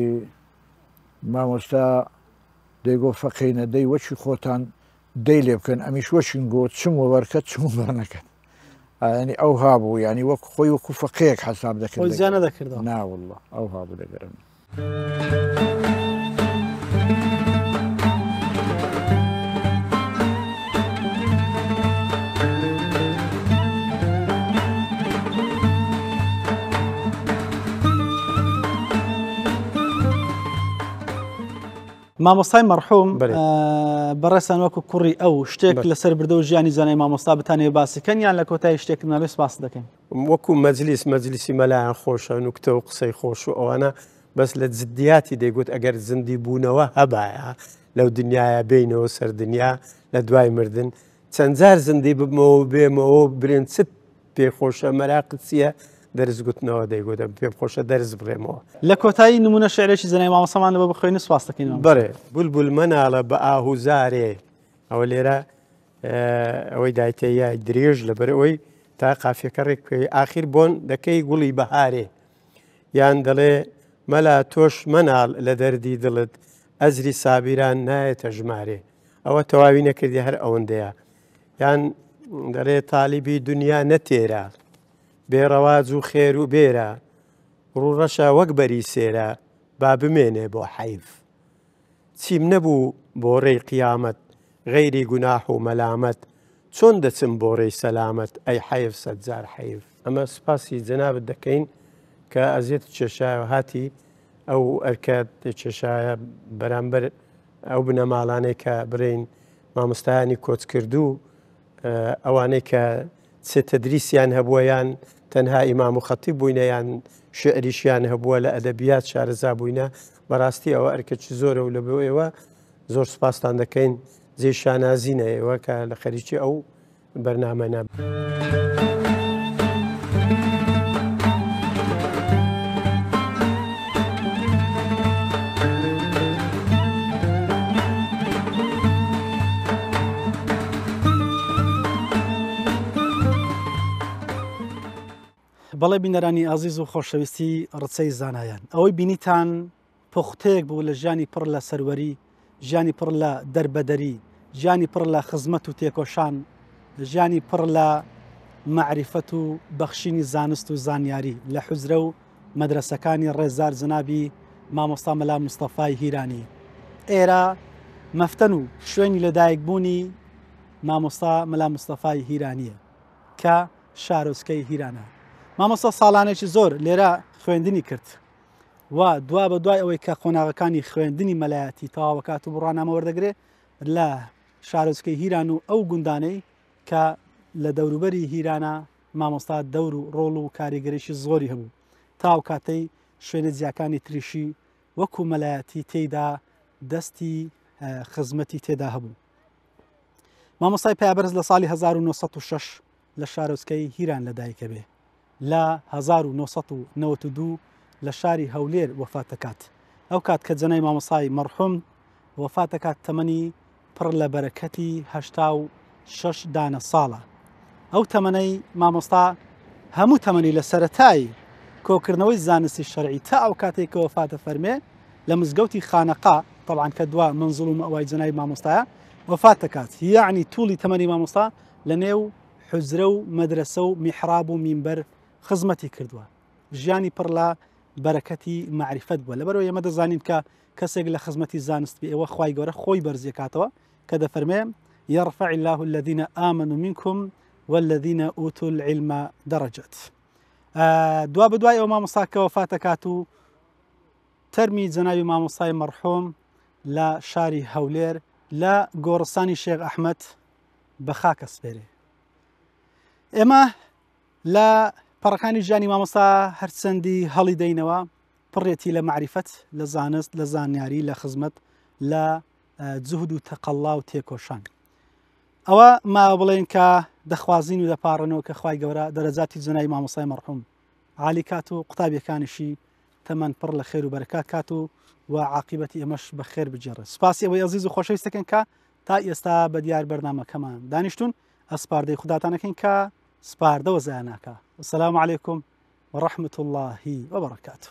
مامۆستا دەیگۆ فەقینە دەی وەکی خۆتان دەی لێ بکەن ئەمیش وەچین گۆ چم وەبەرکەت چم وەبەرنەکەت ینی ئەو هابوو ینی وەک خۆی وەکو فەقەیەک حەساب دەکرد خۆی زیانە دەکردەوە ناوەله ئەو هابوو دەگەرم. مامۆستای مەرحوم بەڕێزتان وەکو کوڕی ئەو شتێک لەسەر بردە و ژیانی زانای مامۆستا بتانەوێ باسی کەن یان لە کۆتایی شتێک نابێ سپاس دەکەین؟ وەکو مەجلیس مەجلیسی مەلایان خۆشە نوکتە و قسەی خۆش و ئەوانە بەس لە جدیاتی دەیگوت ئەگەر زیندی بوونەوە هەبایە لەو دنیاە بینەوە سەر دنیا لە دوای مردن چەند جار زیندی ببمەوە و بێمەوە برێن چت پێ خۆشە مەراقت چییە؟ دەرس گوتنەوە دەیگوت پێم خۆشە دەرس بڵێمەوە. لە کۆتایی نموونە شعرێکی جەنابی مامۆستامان لەبۆ بخوێنی سوپاس دەکەین مامۆستا. بەڵێ بولبول مەناڵە بە ئاه و زارێ ئەوە لێرە ئەوەی دایتە یای درێژ لەبەر ئەوەی تا قافیەکە ڕێک بکەوێ ئاخیر بۆن دەکەی گوڵی بەهارێ یان دەڵێ مەلا تۆش مەناڵ لە دەردی دڵت ئەجری سابیران نایەتە ژمارێ ئەوە تەواوی نەکردی هەر ئەوەندەیە یان دەڵێ تالیبی دنیا نەتێرە بێ ڕەواج و خێر و بێرە ڕووڕەشە وەک بەری سێرە با بمێنێ بۆ حەیف چیم نەبوو بۆ ڕێی قیامەت غەیری گوناح و مەلامەت چۆن دەچم بۆ ڕێی سەلامەت ئەی حەیف سەدجار حەیف. ئەمە سوپاسی جەنابت دەکەین کە ئەزیەتت کێشایەوە هاتی ئەو ئەرکەت کێشایە بەرامبەر ئەو بنەماڵانەی کە بڵێین مامۆستایانی کۆچکردوو ئەوانەی کە چ تدریسیان هەبووە یان تەنها ئیمام و خەتیب بووینە یان شعریشیان هەبووە لە ئەدەبیات شارەزا بووینە بەڕاستی ئەوە ئەرکێکی زۆرە و لە بۆ ئێوە زۆر سوپاستان دەکەین جێی شانازینە ئێوە کە لە خەریکی ئەو بەرنامەنە. بەڵێ بینەرانی ئازیز و خۆشەویستی ڕچەی زانایان ئەوەی بینیتان پوختەیەک بوو لە ژیانی پڕ لە سەروەری، ژیانی پڕ لە دەربەدەری، ژیانی پڕ لە خزمەت و تێکۆشان، ژیانی پڕ لە مەعریفەت و بەخشینی زانست و زانیاری لە حوجرە و مەدرەسەکانی ڕێزدار جەنابی مامۆستا مەلا مستەفای هیرانی. ئێرە مەفتەن و شوێنی لەدایکبوونی مامۆستا مەلا مستەفای هیرانییە کە شارۆچکەی هیرانە. مامۆستا ساڵانێکی زۆر لێرە خوێندنی کرد. و دوا بە دوای ئەوەی کە قۆناغەکانی خوێندنی مەلایەتی تەواوەکات و بڕوانامە وەردەگرێ لە شارۆچکەی هیران و ئەو گوندانەی کە لە دەوروبەری هیرانە مامۆستا دەور و ڕۆڵ و کاریگەریی زۆری هەبوو تا ئەو کاتەی شوێنە جیاکانی تریشی وەکو مەلایەتی تێیدا دەستی خزمەتی تێدا هەبوو. مامۆستای پایەبەرز لە ساڵی 1906 لە شارۆچکەی هیران لەدایکەبێ. لە 1992 لە شاری هەولێر وەفات دەکات. ئەو کات کە جەنای مامۆستای مەڕحوم وەفات دەکات تەمەنی پڕ لە بەرەکەتی 86 دانە ساڵە. ئەو تەمەنەی مامۆستا هەموو تەمەنی لە سەرەتای کۆکردنەوەی زانستی شەرعی تا ئەو کاتێک کە وەفاتە فەرمێ لە مزگەوتی خانەقا طبعا کە دوا منزڵ و مەوای جەنای مامۆستایە وەفات دەکات یەعنی توڵی تەمەنی مامۆستا لە نێو حوجرە و مەدرەسە و میحراب و مینبەر خزمەتی کردووە ژیانی پڕ لە بەرەکەتی مەعریفەت بووە لەبەرەوە ئێمە دەزانین کە کەسێک لە خزمەتی زانست بێ ئێوە خوای گەورە خۆی بەرزیەکاتەوە کە دەفەرمێ يرفع الله الذين آمنوا منكم والذين أوتوا العلم درجات دوا بەدوای ئەو مامۆستا کە وەفاتەکات و تەرمی جەنابی مامۆستای مەرحوم لە شاری هەولێر لە گۆڕستانی شێخ ئەحمەد بە خاک ئەسپێرێ. ئێمە لە پەڕەکانی ژیانی مامۆستا هەرچەندی هەڵی دەینەوە پڕێتی لە معریفەت لە زانست لە زانیاری لە خزمەت لە جهد و تەقەڵا و تێکۆشان ئەوە ماوە بڵێن کە دەخوازین و دەپاڕنەوە کە خوای گەورە دەرەجاتی جەنای مامۆستای مەرحوم عالی کات و قوتابیەکانیشی تەمەن پڕ لە خێر و بەرەکات کات و و عاقیبەتی ئێمەش بە خێر بگێڕێت سوپاسی ئەوەی ئەزیز و خۆشەویست دەکەن کە تا ئێستا بە دیار بەرنامەکەمان دانیشتون ئەسپاردەی خوداتانەکەین کە سپاردەوە زایە ناکا والسلام علیکم ورحمة الله وبركاته.